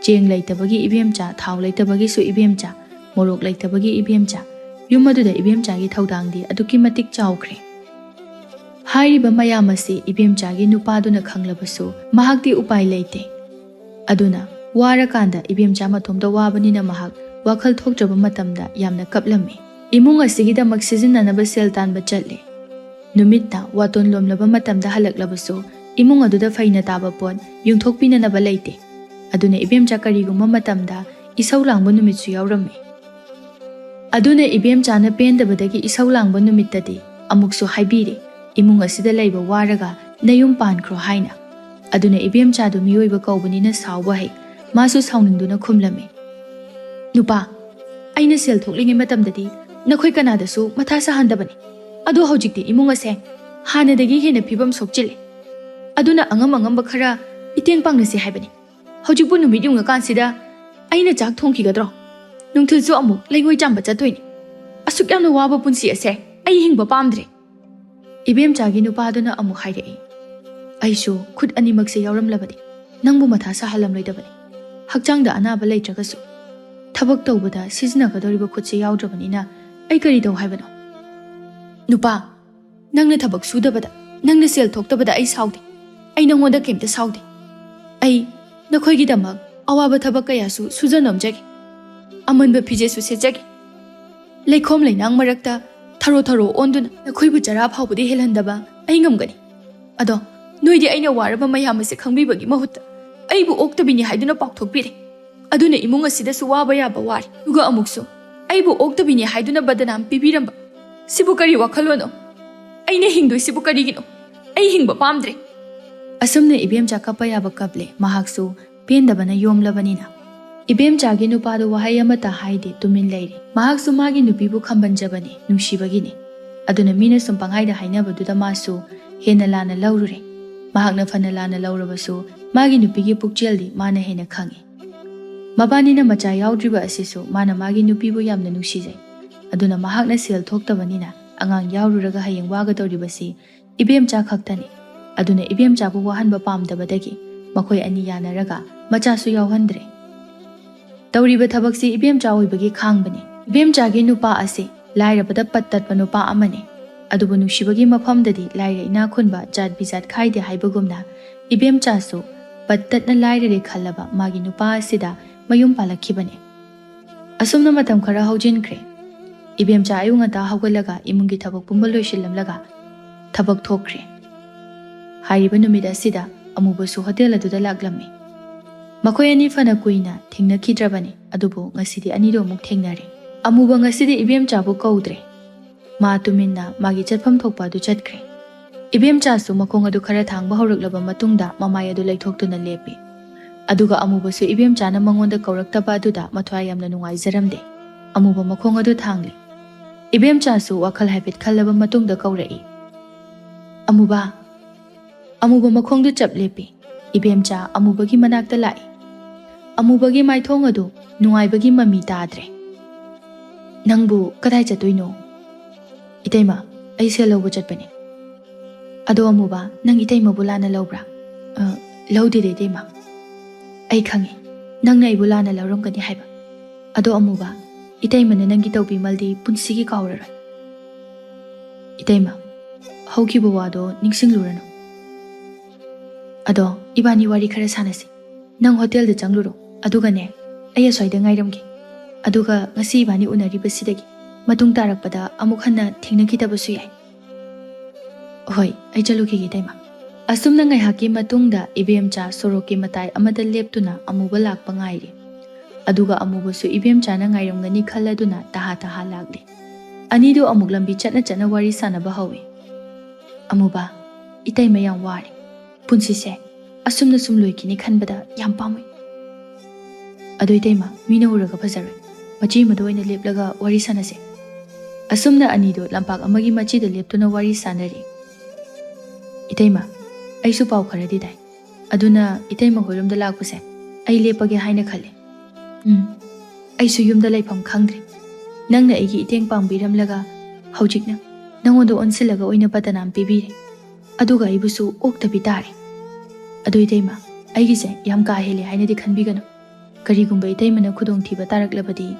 ꯆꯦꯡ ꯂꯩꯇꯕꯒꯤ ꯏꯕꯦꯝꯆꯥ, ꯊꯥꯎ ꯂꯩꯇꯕꯒꯤꯁꯨ ꯏꯕꯦꯝꯆꯥ, ꯃꯣꯔꯣꯛ ꯂꯩꯇꯕꯒꯤ ꯏꯕꯦꯝꯆꯥ꯫ ꯌꯨꯝ ꯑꯗꯨꯗ ꯏꯕꯦꯝꯆꯥꯒꯤ ꯊꯧꯗꯥꯡꯗꯤ ꯑꯗꯨꯛꯀꯤ ꯃꯇꯤꯛ ꯆꯥꯎꯈ꯭ꯔꯦ꯫ ꯍꯥꯏꯔꯤꯕ ꯃꯌꯥꯝ ꯑꯁꯤ ꯏꯕꯦꯝꯆꯥꯒꯤ ꯅꯨꯄꯥꯗꯨꯅ ꯈꯪꯂꯕꯁꯨ ꯃꯍꯥꯛꯇꯤ ꯎꯄꯥꯏ ꯂꯩꯇꯦ꯫ ꯑꯗꯨꯅ ꯋꯥꯔꯀꯥꯟꯗ ꯏꯕꯦꯝꯆꯥ ꯃꯇꯣꯝꯇ ꯋꯥꯕꯅꯤꯅ ꯃꯍꯥꯛ ꯋꯥꯈꯜ ꯊꯣꯛꯇ꯭ꯔꯕ ꯃꯇꯝꯗ ꯌꯥꯝꯅ ꯀꯞꯂꯝꯃꯤ꯫ ꯏꯃꯨꯡ ꯑꯁꯤꯒꯤꯗꯃꯛ ꯁꯤꯖꯤꯟꯅꯅꯕ ꯁꯦꯜ ꯇꯥꯟꯕ ꯆꯠꯂꯦ꯫ ꯅꯨꯃꯤꯠꯇ ꯋꯥꯇꯣꯟ ꯂꯣꯝꯂꯕ ꯃꯇꯝꯗ ꯍꯜꯂꯛꯂꯕꯁꯨ ꯏꯃꯨꯡ ꯑꯗꯨꯗ ꯐꯩꯅ ꯇꯥꯕ ꯄꯣꯠ ꯌꯨꯡꯊꯣꯛꯄꯤꯅꯅꯕ ꯂꯩꯇꯦ꯫ ꯑꯗꯨꯅ ꯏꯕꯦꯝꯆꯥ ꯀꯔꯤꯒꯨꯝꯕ ꯃꯇꯝꯗ ꯏꯁꯧ ꯂꯥꯡꯕ ꯅꯨꯃꯤꯠꯁꯨ ꯌꯥꯎꯔꯝꯃꯤ꯫ ꯑꯗꯨꯅ ꯏꯕꯦꯝꯆꯥꯅ ꯄꯦꯟꯗꯕꯗꯒꯤ ꯏꯁꯧ ꯂꯥꯡꯕ ꯅꯨꯃꯤꯠꯇꯗꯤ ꯑꯃꯨꯛꯁꯨ ꯍꯥꯏꯕꯤꯔꯦ, "ꯏꯃꯨꯡ ꯑꯁꯤꯗ ꯂꯩꯕ ꯋꯥꯔꯒ ꯅꯌꯨꯝ ꯄꯥꯟꯈ꯭ꯔꯣ" ꯍꯥꯏꯅ꯫ ꯑꯗꯨꯅ ꯏꯕꯦꯝꯆꯥꯗꯨ ꯃꯤꯑꯣꯏꯕ ꯀꯧꯕꯅꯤꯅ ꯁꯥꯎꯕ ꯍꯩ꯫ ꯃꯥꯁꯨ ꯁꯥꯎꯅꯤꯡꯗꯨꯅ ꯈꯨꯝꯂꯝꯃꯤ, "ꯅꯨꯄꯥ, ꯑꯩꯅ ꯁꯦꯜ ꯊꯣꯛꯂꯤꯉꯩ ꯃꯇꯝꯗꯗꯤ ꯅꯈꯣꯏ ꯀꯅꯥꯗꯁꯨ ꯃꯊꯥ ꯁꯥꯍꯟꯗꯕꯅꯤ꯫ ꯑꯗꯣ ꯍꯧꯖꯤꯛꯇꯤ ꯏꯃꯨꯡ ꯑꯁꯦ ꯍꯥꯟꯅꯗꯒꯤ ꯍꯦꯟꯅ ꯐꯤꯕꯝ ꯁꯣꯛꯆꯤꯜꯂꯦ꯫ ꯑꯗꯨꯅ ꯑꯉꯝ ꯑꯉꯝꯕ ꯈꯔ ꯃꯇꯦꯡ ꯄꯥꯡꯅꯁꯤ ꯍꯥꯏꯕꯅꯤ꯫ ꯍꯧꯖꯤꯛꯄꯨ ꯅꯨꯃꯤꯠ ꯌꯨꯡꯉꯀꯥꯟꯁꯤꯗ ꯑꯩꯅ ꯆꯥꯛ ꯊꯣꯡꯈꯤꯒꯗ꯭ꯔꯣ? ꯅꯨꯡꯊꯤꯜꯁꯨ ꯑꯃꯨꯛ ꯂꯩꯉꯣꯏ ꯆꯥꯝꯕ ꯆꯠꯇꯣꯏꯅꯤ꯫ ꯑꯁꯨꯛ ꯌꯥꯝꯅ ꯋꯥꯕ ꯄꯨꯟꯁꯤ ꯑꯁꯦ ꯑꯩ ꯍꯤꯡꯕ ꯄꯥꯝꯗ꯭ꯔꯦ"꯫ ꯏꯕꯦꯝꯆꯥꯒꯤ ꯅꯨꯄꯥꯗꯨꯅ ꯑꯃꯨꯛ ꯍꯥꯏꯔꯛꯏ, "ꯑꯩꯁꯨ ꯈꯨꯠ ꯑꯅꯤꯃꯛꯁꯦ ꯌꯥꯎꯔꯝꯂꯕꯗꯤ ꯅꯪꯕꯨ ꯃꯊꯥ ꯁꯥꯍꯜꯂꯝꯂꯣꯏꯗꯕꯅꯤ꯫ ꯍꯛꯆꯥꯡꯗ ꯑꯅꯥꯕ ꯂꯩꯇ꯭ꯔꯒꯁꯨ ꯊꯕꯛ ꯇꯧꯕꯗ ꯁꯤꯖꯤꯟꯅꯒꯗꯧꯔꯤꯕ ꯈꯨꯠꯁꯦ ꯌꯥꯎꯗ꯭ꯔꯕꯅꯤꯅ ꯑꯩ ꯀꯔꯤ ꯇꯧ ꯍꯥꯏꯕꯅꯣ? ꯅꯨꯄꯥ, ꯅꯪꯅ ꯊꯕꯛ ꯁꯨꯗꯕꯗ, ꯅꯪꯅ ꯁꯦꯜ ꯊꯣꯛꯇꯕꯗ ꯑꯩ ꯁꯥꯎꯗꯦ꯫ ꯑꯩ ꯅꯪꯉꯣꯟꯗ ꯀꯩꯝꯇ ꯁꯥꯎꯗꯦ꯫ ꯑꯩ ꯅꯈꯣꯏꯒꯤꯗꯃꯛ ꯑꯋꯥꯕ ꯊꯕꯛ ꯀꯌꯥꯁꯨ ꯁꯨꯖ ꯅꯣꯝꯖꯒꯦ꯫ ꯑꯃꯟꯕ ꯐꯤꯖꯦꯠꯁꯨ ꯁꯦꯠꯆꯒꯦ꯫ ꯂꯩꯈꯣꯝ ꯂꯩꯅꯥꯡ ꯃꯔꯛꯇ ꯊꯔꯣ ꯊꯔꯣ ꯑꯣꯟꯗꯨꯅ ꯅꯈꯣꯏꯕꯨ ꯆꯔꯥ ꯐꯥꯎꯕꯗꯤ ꯍꯦꯜꯍꯟꯗꯕ ꯑꯩ ꯉꯝꯒꯅꯤ꯫ ꯑꯗꯣ ꯅꯣꯏꯗꯤ ꯑꯩꯅ ꯋꯥꯔꯕ ꯃꯌꯥꯝ ꯑꯁꯤ ꯈꯪꯕꯤꯕꯒꯤ ꯃꯍꯨꯠꯇ ꯑꯩꯕꯨ ꯑꯣꯛꯇꯕꯤꯅꯤ ꯍꯥꯏꯗꯨꯅ ꯄꯥꯎꯊꯣꯛꯄꯤꯔꯦ꯫ ꯑꯗꯨꯅ ꯏꯃꯨꯡ ꯑꯁꯤꯗꯁꯨ ꯋꯥꯕ ꯌꯥꯕ ꯋꯥꯔꯦ꯫ ꯑꯗꯨꯒ ꯑꯃꯨꯛꯁꯨ ꯑꯩꯕꯨ ꯑꯣꯛꯇꯕꯤꯅꯤ ꯍꯥꯏꯗꯨꯅ ꯕꯗꯅꯥꯝ ꯄꯤꯕꯤꯔꯝꯕ꯫ ꯁꯤꯕꯨ ꯀꯔꯤ ꯋꯥꯈꯜꯂꯣꯟꯅꯣ? ꯑꯩꯅ ꯍꯤꯡꯗꯣꯏꯁꯤꯕꯨ ꯀꯔꯤꯒꯤꯅꯣ? ꯑꯩ ꯍꯤꯡꯕ ꯄꯥꯝꯗ꯭ꯔꯦ"꯫ ꯑꯁꯨꯝꯅ ꯏꯕꯦꯝꯆꯥ ꯀꯞꯄ ꯌꯥꯕ ꯀꯞꯂꯦ꯫ ꯃꯍꯥꯛꯁꯨ ꯄꯦꯟꯗꯕꯅ ꯌꯣꯝꯂꯕꯅꯤꯅ꯫ ꯏꯕꯦꯝꯆꯥꯒꯤ ꯅꯨꯄꯥꯗꯨ ꯋꯥꯍꯩ ꯑꯃꯠꯇ ꯍꯥꯏꯗꯦ, ꯇꯨꯃꯤꯟ ꯂꯩꯔꯦ꯫ ꯃꯍꯥꯛꯁꯨ ꯃꯥꯒꯤ ꯅꯨꯄꯤꯕꯨ ꯈꯝꯕꯟꯖꯕꯅꯤ, ꯅꯨꯡꯁꯤꯕꯒꯤꯅꯤ꯫ ꯑꯗꯨꯅ ꯃꯤꯅ ꯁꯨꯝ ꯄꯪꯍꯥꯏꯗ ꯍꯥꯏꯅꯕꯗꯨꯗ ꯃꯥꯁꯨ ꯍꯦꯟꯅ ꯂꯥꯟꯅ ꯂꯧꯔꯨꯔꯦ꯫ ꯃꯍꯥꯛꯅ ꯐꯅ ꯂꯥꯟꯅ ꯂꯧꯔꯕꯁꯨ ꯃꯥꯒꯤ ꯅꯨꯄꯤꯒꯤ ꯄꯨꯛꯆꯦꯜꯗꯤ ꯃꯥꯅ ꯍꯦꯟꯅ ꯈꯪꯏ꯫ ꯃꯕꯥꯅꯤꯅ ꯃꯆꯥ ꯌꯥꯎꯗ꯭ꯔꯤꯕ ꯑꯁꯤꯁꯨ ꯃꯥꯅ ꯃꯥꯒꯤ ꯅꯨꯄꯤꯕꯨ ꯌꯥꯝꯅ ꯅꯨꯡꯁꯤꯖꯩ꯫ ꯑꯗꯨꯅ ꯃꯍꯥꯛꯅ ꯁꯦꯜ ꯊꯣꯛꯇꯕꯅꯤꯅ ꯑꯉꯥꯡ ꯌꯥꯎꯔꯨꯔꯒ ꯍꯌꯦꯡ ꯋꯥꯒꯗꯧꯔꯤꯕꯁꯤ ꯏꯕꯦꯝꯆꯥ ꯈꯛꯇꯅꯤ꯫ ꯑꯗꯨꯅ ꯏꯕꯦꯝꯆꯥꯕꯨ ꯋꯥꯍꯟꯕ ꯄꯥꯝꯗꯕꯗꯒꯤ ꯃꯈꯣꯏ ꯑꯅꯤ ꯌꯥꯅꯔꯒ ꯃꯆꯥꯁꯨ ꯌꯥꯎꯍꯟꯗ꯭ꯔꯦ꯫ ꯇꯧꯔꯤꯕ ꯊꯕꯛꯁꯤ ꯏꯕꯦꯝꯆꯥ ꯑꯣꯏꯕꯒꯤ ꯈꯥꯡꯕꯅꯤ꯫ ꯏꯕꯦꯝꯆꯥꯒꯤ ꯅꯨꯄꯥ ꯑꯁꯤ ꯂꯥꯏꯔꯕꯗ ꯄꯠ ꯇꯠꯄ ꯅꯨꯄꯥ ꯑꯃꯅꯤ꯫ ꯑꯗꯨꯕꯨ ꯅꯨꯡꯁꯤꯕꯒꯤ ꯃꯐꯝꯗꯗꯤ ꯂꯥꯏꯔ ꯏꯅꯥ ꯈꯨꯟꯕ, ꯖꯥꯠ ꯕꯤꯖꯥꯠ ꯈꯥꯏꯗꯦ ꯍꯥꯏꯕꯒꯨꯝꯅ ꯏꯕꯦꯝꯆꯥꯁꯨ ꯄꯠ ꯇꯠꯅ ꯂꯥꯏꯔꯔꯦ ꯈꯜꯂꯕ ꯃꯥꯒꯤ ꯅꯨꯄꯥ ꯑꯁꯤꯗ ꯃꯌꯨꯝ ꯄꯥꯜꯂꯛꯈꯤꯕꯅꯤ꯫ ꯑꯁꯨꯝꯅ ꯃꯇꯝ ꯈꯔ ꯍꯧꯖꯤꯟꯈ꯭ꯔꯦ꯫ ꯏꯕꯦꯝꯆꯥ ꯑꯌꯨꯛ ꯉꯟꯇꯥ ꯍꯧꯒꯠꯂꯒ ꯏꯃꯨꯡꯒꯤ ꯊꯕꯛ ꯄꯨꯝꯕ ꯂꯣꯏꯁꯤꯜꯂꯝꯂꯒ ꯊꯕꯛ ꯊꯣꯛꯈ꯭ꯔꯦ꯫ ꯍꯥꯏꯔꯤꯕ ꯅꯨꯃꯤꯠ ꯑꯁꯤꯗ ꯑꯃꯨꯕꯁꯨ ꯍꯣꯇꯦꯜ ꯑꯗꯨꯗ ꯂꯥꯛꯂꯝꯃꯤ꯫ ꯃꯈꯣꯏ ꯑꯅꯤ ꯐꯅ ꯀꯨꯏꯅ ꯊꯦꯡꯅꯈꯤꯗ꯭ꯔꯕꯅꯤ, ꯑꯗꯨꯕꯨ ꯉꯁꯤꯗꯤ ꯑꯅꯤꯗꯨ ꯑꯃꯨꯛ ꯊꯦꯡꯅꯔꯦ꯫ ꯑꯃꯨꯕ ꯉꯁꯤꯗꯤ ꯏꯕꯦꯝꯆꯥꯕꯨ ꯀꯧꯗ꯭ꯔꯦ꯫ ꯃꯥ ꯇꯨꯃꯤꯟꯅ ꯃꯥꯒꯤ ꯆꯠꯐꯝ ꯊꯣꯛꯄ ꯑꯗꯨ ꯆꯠꯈ꯭ꯔꯦ꯫ ꯏꯕꯦꯝꯆꯥꯁꯨ ꯃꯈꯣꯡ ꯑꯗꯨ ꯈꯔ ꯊꯥꯡꯕ ꯍꯧꯔꯛꯂꯕ ꯃꯇꯨꯡꯗ ꯃꯃꯥꯏ ꯑꯗꯨ ꯂꯩꯊꯣꯛꯇꯨꯅ ꯂꯦꯞꯄꯤ꯫ ꯑꯗꯨꯒ ꯑꯃꯨꯕꯁꯨ ꯏꯕꯦꯝꯆꯥꯅ ꯃꯉꯣꯟꯗ ꯀꯧꯔꯛꯇꯕ ꯑꯗꯨꯗ ꯃꯊ꯭ꯋꯥꯏ ꯌꯥꯝꯅ ꯅꯨꯡꯉꯥꯏꯖꯔꯝꯗꯦ꯫ ꯑꯃꯨꯕ ꯃꯈꯣꯡ ꯑꯗꯨ ꯊꯥꯡꯂꯤ꯫ ꯏꯕꯦꯝꯆꯥꯁꯨ ꯋꯥꯈꯜ ꯍꯥꯏꯐꯦꯠ ꯈꯜꯂꯕ ꯃꯇꯨꯡꯗ ꯀꯧꯔꯛꯏ, "ꯑꯃꯨꯕ!" ꯑꯃꯨꯕ ꯃꯈꯣꯡꯗꯨ ꯆꯞ ꯂꯦꯞꯄꯤ꯫ ꯏꯕꯦꯝꯆꯥ ꯑꯃꯨꯕꯒꯤ ꯃꯅꯥꯛꯇ ꯂꯥꯛꯏ꯫ ꯑꯃꯨꯕꯒꯤ ꯃꯥꯏꯊꯣꯡ ꯑꯗꯨ ꯅꯨꯡꯉꯥꯏꯕꯒꯤ ꯃꯃꯤ ꯇꯥꯗ꯭ꯔꯦ꯫ "ꯅꯪꯕꯨ ꯀꯗꯥꯏ ꯆꯠꯇꯣꯏꯅꯣ?" "ꯏꯇꯩꯃ, ꯑꯩ ꯁꯦꯜ ꯂꯧꯕ ꯆꯠꯄꯅꯦ꯫" "ꯑꯗꯣ ꯑꯃꯨꯕ, ꯅꯪ ꯏꯇꯩꯃꯕꯨ ꯂꯥꯟꯅ ꯂꯧꯕ꯭ꯔꯥ?" "ꯑ, ꯂꯧꯗꯦꯗ ꯏꯇꯩꯃ꯫ ꯑꯩ ꯈꯪꯉꯤ, ꯅꯪꯅ ꯑꯩꯕꯨ ꯂꯥꯟꯅ ꯂꯧꯔꯝꯒꯅꯤ ꯍꯥꯏꯕ꯫ ꯑꯗꯣ ꯑꯃꯨꯕ, ꯏꯇꯩꯃꯅ ꯅꯪꯒꯤ ꯇꯧꯕꯤꯃꯜꯗꯤ ꯄꯨꯟꯁꯤꯒꯤ ꯀꯥꯎꯔꯔꯣꯏ꯫" "ꯏꯇꯩꯃ, ꯍꯧꯈꯤꯕ ꯋꯥꯗꯣ ꯅꯤꯡꯁꯤꯡꯂꯨꯔꯅꯨ꯫ ꯑꯗꯣ ꯏꯕꯥꯅꯤ ꯋꯥꯔꯤ ꯈꯔ ꯁꯥꯟꯅꯁꯤ꯫ ꯅꯪ ꯍꯣꯇꯦꯜꯗ ꯆꯪꯂꯨꯔꯣ, ꯑꯗꯨꯒꯅꯦ, ꯑꯩ ꯑꯁ꯭ꯋꯥꯏꯗ ꯉꯥꯏꯔꯝꯒꯦ꯫ ꯑꯗꯨꯒ ꯉꯁꯤ ꯏꯕꯥꯅꯤ ꯎꯅꯔꯤꯕꯁꯤꯗꯒꯤ ꯃꯇꯨꯡ ꯇꯥꯔꯛꯄꯗ ꯑꯃꯨꯛ ꯍꯟꯅ ꯊꯦꯡꯅꯈꯤꯗꯕꯁꯨ ꯌꯥꯏ꯫" "ꯍꯣꯏ, ꯑꯩ ꯆꯠꯂꯨꯈꯤꯒꯦ ꯏꯇꯩꯃ꯫" ꯑꯁꯨꯝꯅ ꯉꯥꯏꯍꯥꯛꯀꯤ ꯃꯇꯨꯡꯗ ꯏꯕꯦꯝꯆꯥ ꯁꯣꯔꯣꯛꯀꯤ ꯃꯇꯥꯏ ꯑꯃꯗ ꯂꯦꯞꯇꯨꯅ ꯑꯃꯨꯕ ꯂꯥꯛꯄ ꯉꯥꯏꯔꯤ꯫ ꯑꯗꯨꯒ ꯑꯃꯨꯕꯁꯨ ꯏꯕꯦꯝꯆꯥꯅ ꯉꯥꯏꯔꯝꯒꯅꯤ ꯈꯜꯂꯗꯨꯅ ꯇꯍꯥ ꯇꯍꯥ ꯂꯥꯛꯂꯤ꯫ ꯑꯅꯤꯗꯨ ꯑꯃꯨꯛ ꯂꯝꯕꯤ ꯆꯠꯅ ꯆꯠꯅ ꯋꯥꯔꯤ ꯁꯥꯟꯅꯕ ꯍꯧꯏ꯫ "ꯑꯃꯨꯕ, ꯏꯇꯩꯃ ꯌꯥꯝ ꯋꯥꯔꯦ꯫ ꯄꯨꯟꯁꯤꯁꯦ ꯑꯁꯨꯝꯅ ꯁꯨꯝ ꯂꯣꯏꯈꯤꯅꯤ ꯈꯟꯕꯗ ꯌꯥꯝ ꯄꯥꯝꯃꯨꯏ꯫ ꯑꯗꯣ ꯏꯇꯩꯃ, ꯃꯤꯅ ꯎꯔꯒ ꯐꯖꯔꯣꯏ꯫ ꯃꯆꯤ ꯑꯃꯗ ꯑꯣꯏꯅ ꯂꯦꯞꯂꯒ ꯋꯥꯔꯤ ꯁꯥꯟꯅꯁꯦ꯫" ꯑꯁꯨꯝꯅ ꯑꯅꯤꯗꯨ ꯂꯝꯄꯥꯛ ꯑꯃꯒꯤ ꯃꯆꯤꯗ ꯂꯦꯞꯇꯨꯅ ꯋꯥꯔꯤ ꯁꯥꯟꯅꯔꯤ꯫ "ꯏꯇꯩꯃ, ꯑꯩꯁꯨ ꯄꯥꯎ ꯈꯔꯗꯤ ꯇꯥꯏ꯫ ꯑꯗꯨꯅ ꯏꯇꯩꯃ ꯍꯣꯏꯔꯣꯝꯗ ꯂꯥꯛꯄꯁꯦ ꯑꯩ ꯂꯦꯞꯄꯒꯦ ꯍꯥꯏꯅ ꯈꯜꯂꯦ꯫ ꯎꯝ, ꯑꯩꯁꯨ ꯌꯨꯝꯗ ꯂꯩꯐꯝ ꯈꯪꯗ꯭ꯔꯦ꯫ ꯅꯪꯅ ꯑꯩꯒꯤ ꯏꯇꯦꯡ ꯄꯥꯡꯕꯤꯔꯝꯂꯒ ꯍꯧꯖꯤꯛꯅ ꯅꯪꯉꯣꯟꯗ ꯑꯣꯟꯁꯤꯜꯂꯒ ꯑꯣꯏꯅ ꯕꯗꯅꯥꯝ ꯄꯤꯕꯤꯔꯦ꯫ ꯑꯗꯨꯒ ꯑꯩꯕꯨꯁꯨ ꯑꯣꯛꯇꯕꯤ ꯇꯥꯔꯦ꯫ ꯑꯗꯨ ꯏꯇꯩꯃ, ꯑꯩꯒꯤꯁꯦ ꯌꯥꯝ ꯀꯥ ꯍꯦꯜꯂꯦ ꯍꯥꯏꯅꯗꯤ ꯈꯟꯕꯤꯒꯅꯨ꯫ ꯀꯔꯤꯒꯨꯝꯕ ꯏꯇꯩꯃꯅ ꯈꯨꯗꯣꯡꯊꯤꯕ ꯇꯥꯔꯛꯂꯕꯗꯤ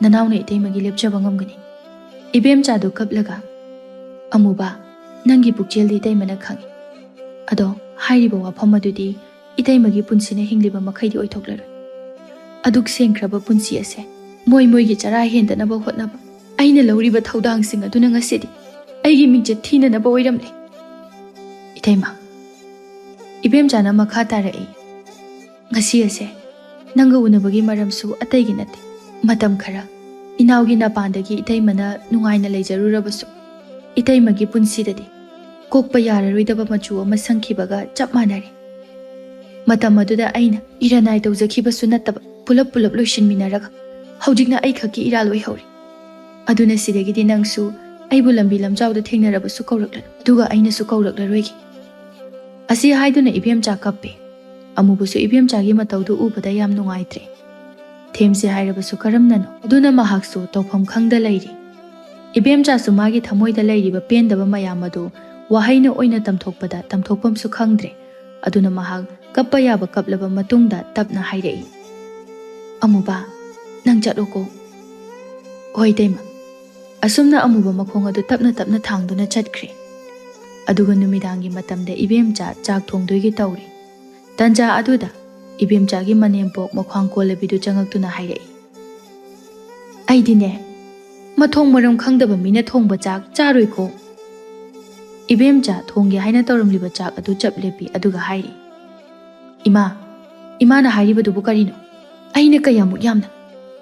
ꯅꯅꯥꯎꯅ ꯏꯇꯩꯃꯒꯤ ꯂꯦꯞꯆꯕ ꯉꯝꯒꯅꯤ꯫" ꯏꯕꯦꯝꯆꯥꯗꯨ ꯀꯞꯂꯒ, "ꯑꯃꯨꯕ, ꯅꯪꯒꯤ ꯄꯨꯛꯆꯦꯜꯗꯤ ꯏꯇꯩꯃꯅ ꯈꯪꯏ꯫ ꯑꯗꯣ ꯍꯥꯏꯔꯤꯕ ꯋꯥꯐꯝ ꯑꯗꯨꯗꯤ ꯏꯇꯩꯃꯒꯤ ꯄꯨꯟꯁꯤꯅ ꯍꯤꯡꯂꯤꯕ ꯃꯈꯩꯗꯤ ꯑꯣꯏꯊꯣꯛꯂꯔꯣꯏ꯫ ꯑꯗꯨꯛ ꯁꯦꯡꯈ꯭ꯔꯕ ꯄꯨꯟꯁꯤ ꯑꯁꯦ ꯃꯣꯏ ꯃꯣꯏꯒꯤ ꯆꯔꯥ ꯍꯦꯟꯗꯅꯕ ꯍꯣꯠꯅꯕ, ꯑꯩꯅ ꯂꯧꯔꯤꯕ ꯊꯧꯗꯥꯡꯁꯤꯡ ꯑꯗꯨꯅ ꯉꯁꯤꯗꯤ ꯑꯩꯒꯤ ꯃꯤꯡꯆꯠ ꯊꯤꯅꯅꯕ ꯑꯣꯏꯔꯝꯂꯦ꯫" ꯏꯇꯩꯃ, ꯏꯕꯦꯝꯆꯥꯅ ꯃꯈꯥ ꯇꯥꯔꯛꯏ, "ꯉꯁꯤ ꯑꯁꯦ ꯅꯪꯒ ꯎꯅꯕꯒꯤ ꯃꯔꯝꯁꯨ ꯑꯇꯩꯒꯤ ꯅꯠꯇꯦ꯫ ꯃꯇꯝ ꯈꯔ ꯏꯅꯥꯎꯒꯤ ꯅꯄꯥꯟꯗꯒꯤ ꯏꯇꯩꯃꯅ ꯅꯨꯡꯉꯥꯏꯅ ꯂꯩꯖꯔꯨꯔꯕꯁꯨ, ꯏꯇꯩꯃꯒꯤ ꯄꯨꯟꯁꯤꯗꯗꯤ ꯀꯣꯛꯄ ꯌꯥꯔꯔꯣꯏꯗꯕ ꯃꯆꯨ ꯑꯃ ꯁꯪꯈꯤꯕꯒ ꯆꯞ ꯃꯥꯟꯅꯔꯦ꯫ ꯃꯇꯝ ꯑꯗꯨꯗ ꯑꯩꯅ ꯏꯔꯅꯥꯏ ꯇꯧꯖꯈꯤꯕꯁꯨ ꯅꯠꯇꯕ, ꯄꯨꯂꯞ ꯄꯨꯂꯞ ꯂꯣꯏꯁꯤꯟꯃꯤꯟꯅꯔꯒ ꯍꯧꯖꯤꯛꯅ ꯑꯩꯈꯛꯀꯤ ꯏꯔꯥꯜ ꯑꯣꯏꯍꯧꯔꯦ꯫ ꯑꯗꯨꯅ ꯁꯤꯗꯒꯤꯗꯤ ꯅꯪꯁꯨ ꯑꯩꯕꯨ ꯂꯝꯕꯤ ꯂꯝꯖꯥꯎꯗ ꯊꯦꯡꯅꯔꯕꯁꯨ ꯀꯧꯔꯛꯂꯅꯨ, ꯑꯗꯨꯒ ꯑꯩꯅꯁꯨ ꯀꯧꯔꯛꯂꯔꯣꯏꯒꯦ꯫ ꯑꯁꯤ ꯍꯥꯏꯗꯨꯅ ꯏꯕꯦꯝꯆꯥ ꯀꯞꯄꯦ꯫ ꯑꯃꯨꯕꯁꯨ ꯏꯕꯦꯝꯆꯥꯒꯤ ꯃꯇꯧꯗꯨ ꯎꯕꯗ ꯌꯥꯝ ꯅꯨꯡꯉꯥꯏꯇ꯭ꯔꯦ꯫ ꯊꯦꯝꯁꯤ ꯍꯥꯏꯔꯕꯁꯨ ꯀꯔꯝꯅꯅꯣ? ꯑꯗꯨꯅ ꯃꯍꯥꯛꯁꯨ ꯇꯧꯐꯝ ꯈꯪꯗ ꯂꯩꯔꯤ꯫ ꯏꯕꯦꯝꯆꯥꯁꯨ ꯃꯥꯒꯤ ꯊꯃꯣꯏꯗ ꯂꯩꯔꯤꯕ ꯄꯦꯟꯗꯕ ꯃꯌꯥꯝ ꯑꯗꯨ ꯋꯥꯍꯩꯅ ꯑꯣꯏꯅ ꯇꯝꯊꯣꯛꯄꯗ ꯇꯝꯊꯣꯛꯐꯝꯁꯨ ꯈꯪꯗ꯭ꯔꯦ꯫ ꯑꯗꯨꯅ ꯃꯍꯥꯛ ꯀꯞꯄ ꯌꯥꯕ ꯀꯞꯂꯕ ꯃꯇꯨꯡꯗ ꯇꯞꯅ ꯍꯥꯏꯔꯛꯏ, "ꯑꯃꯨꯕ, ꯅꯪ ꯆꯠꯂꯣꯀꯣ꯫" "ꯍꯣꯏ, ꯏꯇꯩꯃ꯫" ꯑꯁꯨꯝꯅ ꯑꯃꯨꯕ ꯃꯈꯣꯡ ꯑꯗꯨ ꯇꯞꯅ ꯇꯞꯅ ꯊꯥꯡꯗꯨꯅ ꯆꯠꯈ꯭ꯔꯦ꯫ ꯑꯗꯨꯒ ꯅꯨꯃꯤꯗꯥꯡꯒꯤ ꯃꯇꯝꯗ ꯏꯕꯦꯝꯆꯥ ꯆꯥꯛ ꯊꯣꯡꯗꯣꯏꯒꯤ ꯇꯧꯔꯤ꯫ ꯇꯟꯖꯥ ꯑꯗꯨꯗ ꯏꯕꯦꯝꯆꯥꯒꯤ ꯃꯅꯦꯝꯄꯣꯛ ꯃꯈ꯭ꯋꯥꯡ ꯀꯣꯜꯂꯕꯤꯗꯨ ꯆꯪꯉꯛꯇꯨꯅ ꯍꯥꯏꯔꯛꯏ, "ꯑꯩꯗꯤꯅꯦ, ꯃꯊꯣꯡ ꯃꯔꯝ ꯈꯪꯗꯕ ꯃꯤꯅ ꯊꯣꯡꯕ ꯆꯥꯛ ꯆꯥꯔꯣꯏꯀꯣ꯫" ꯏꯕꯦꯝꯆꯥ ꯊꯣꯡꯒꯦ ꯍꯥꯏꯅ ꯇꯧꯔꯝꯂꯤꯕ ꯆꯥꯛ ꯑꯗꯨ ꯆꯞ ꯂꯦꯞꯄꯤ, ꯑꯗꯨꯒ ꯍꯥꯏꯔꯤ, "ꯏꯃꯥ, ꯏꯃꯥꯅ ꯍꯥꯏꯔꯤꯕꯗꯨꯕꯨ ꯀꯔꯤꯅꯣ? ꯑꯩꯅ ꯀꯌꯥꯃꯨꯛ ꯌꯥꯝꯅ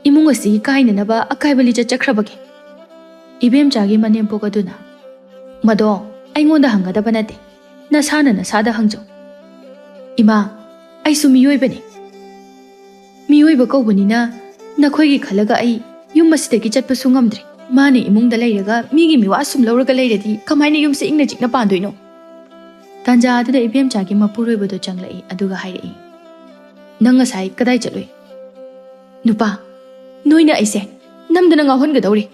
ꯏꯃꯨꯡ ꯑꯁꯤꯒꯤ ꯀꯥꯏꯅꯅꯕ ꯑꯀꯥꯏꯕ ꯂꯤꯆꯠ ꯆꯠꯈ꯭ꯔꯕꯒꯦ?" ꯏꯕꯦꯝꯆꯥꯒꯤ ꯃꯅꯦꯝꯄꯣꯛ ꯑꯗꯨꯅ, "ꯃꯗꯣ ꯑꯩꯉꯣꯟꯗ ꯍꯪꯒꯗꯕ ꯅꯠꯇꯦ, ꯅꯁꯥꯅ ꯅꯁꯥꯗ ꯍꯪꯖꯧ꯫" "ꯏꯃꯥ, ꯑꯩꯁꯨ ꯃꯤꯑꯣꯏꯕꯅꯤ꯫ ꯃꯤꯑꯣꯏꯕ ꯀꯧꯕꯅꯤꯅ ꯅꯈꯣꯏꯒꯤ ꯈꯜꯂꯒ ꯑꯩ ꯌꯨꯝ ꯑꯁꯤꯗꯒꯤ ꯆꯠꯄꯁꯨ ꯉꯝꯗ꯭ꯔꯦ꯫ ꯏꯃꯥꯅ ꯏꯃꯨꯡꯗ ꯂꯩꯔꯒ ꯃꯤꯒꯤ ꯃꯤꯋꯥ ꯁꯨꯝ ꯂꯧꯔꯒ ꯂꯩꯔꯗꯤ ꯀꯃꯥꯏꯅ ꯌꯨꯝꯁꯦ ꯏꯪꯅ ꯆꯤꯛꯅ ꯄꯥꯟꯗꯣꯏꯅꯣ?" ꯇꯥꯟꯖꯥ ꯑꯗꯨꯗ ꯏꯕꯦꯝꯆꯥꯒꯤ ꯃꯄꯨꯔꯣꯏꯕꯗꯣ ꯆꯪꯂꯛꯏ, ꯑꯗꯨꯒ ꯍꯥꯏꯔꯛꯏ, "ꯅꯪ ꯉꯁꯥꯏ ꯀꯗꯥꯏ ꯆꯠꯂꯨꯏ?" "ꯅꯨꯄꯥ, ꯅꯣꯏꯅ ꯑꯩꯁꯦ ꯅꯝꯗꯅ ꯉꯥꯎꯍꯟꯒꯗꯧꯔꯤ꯫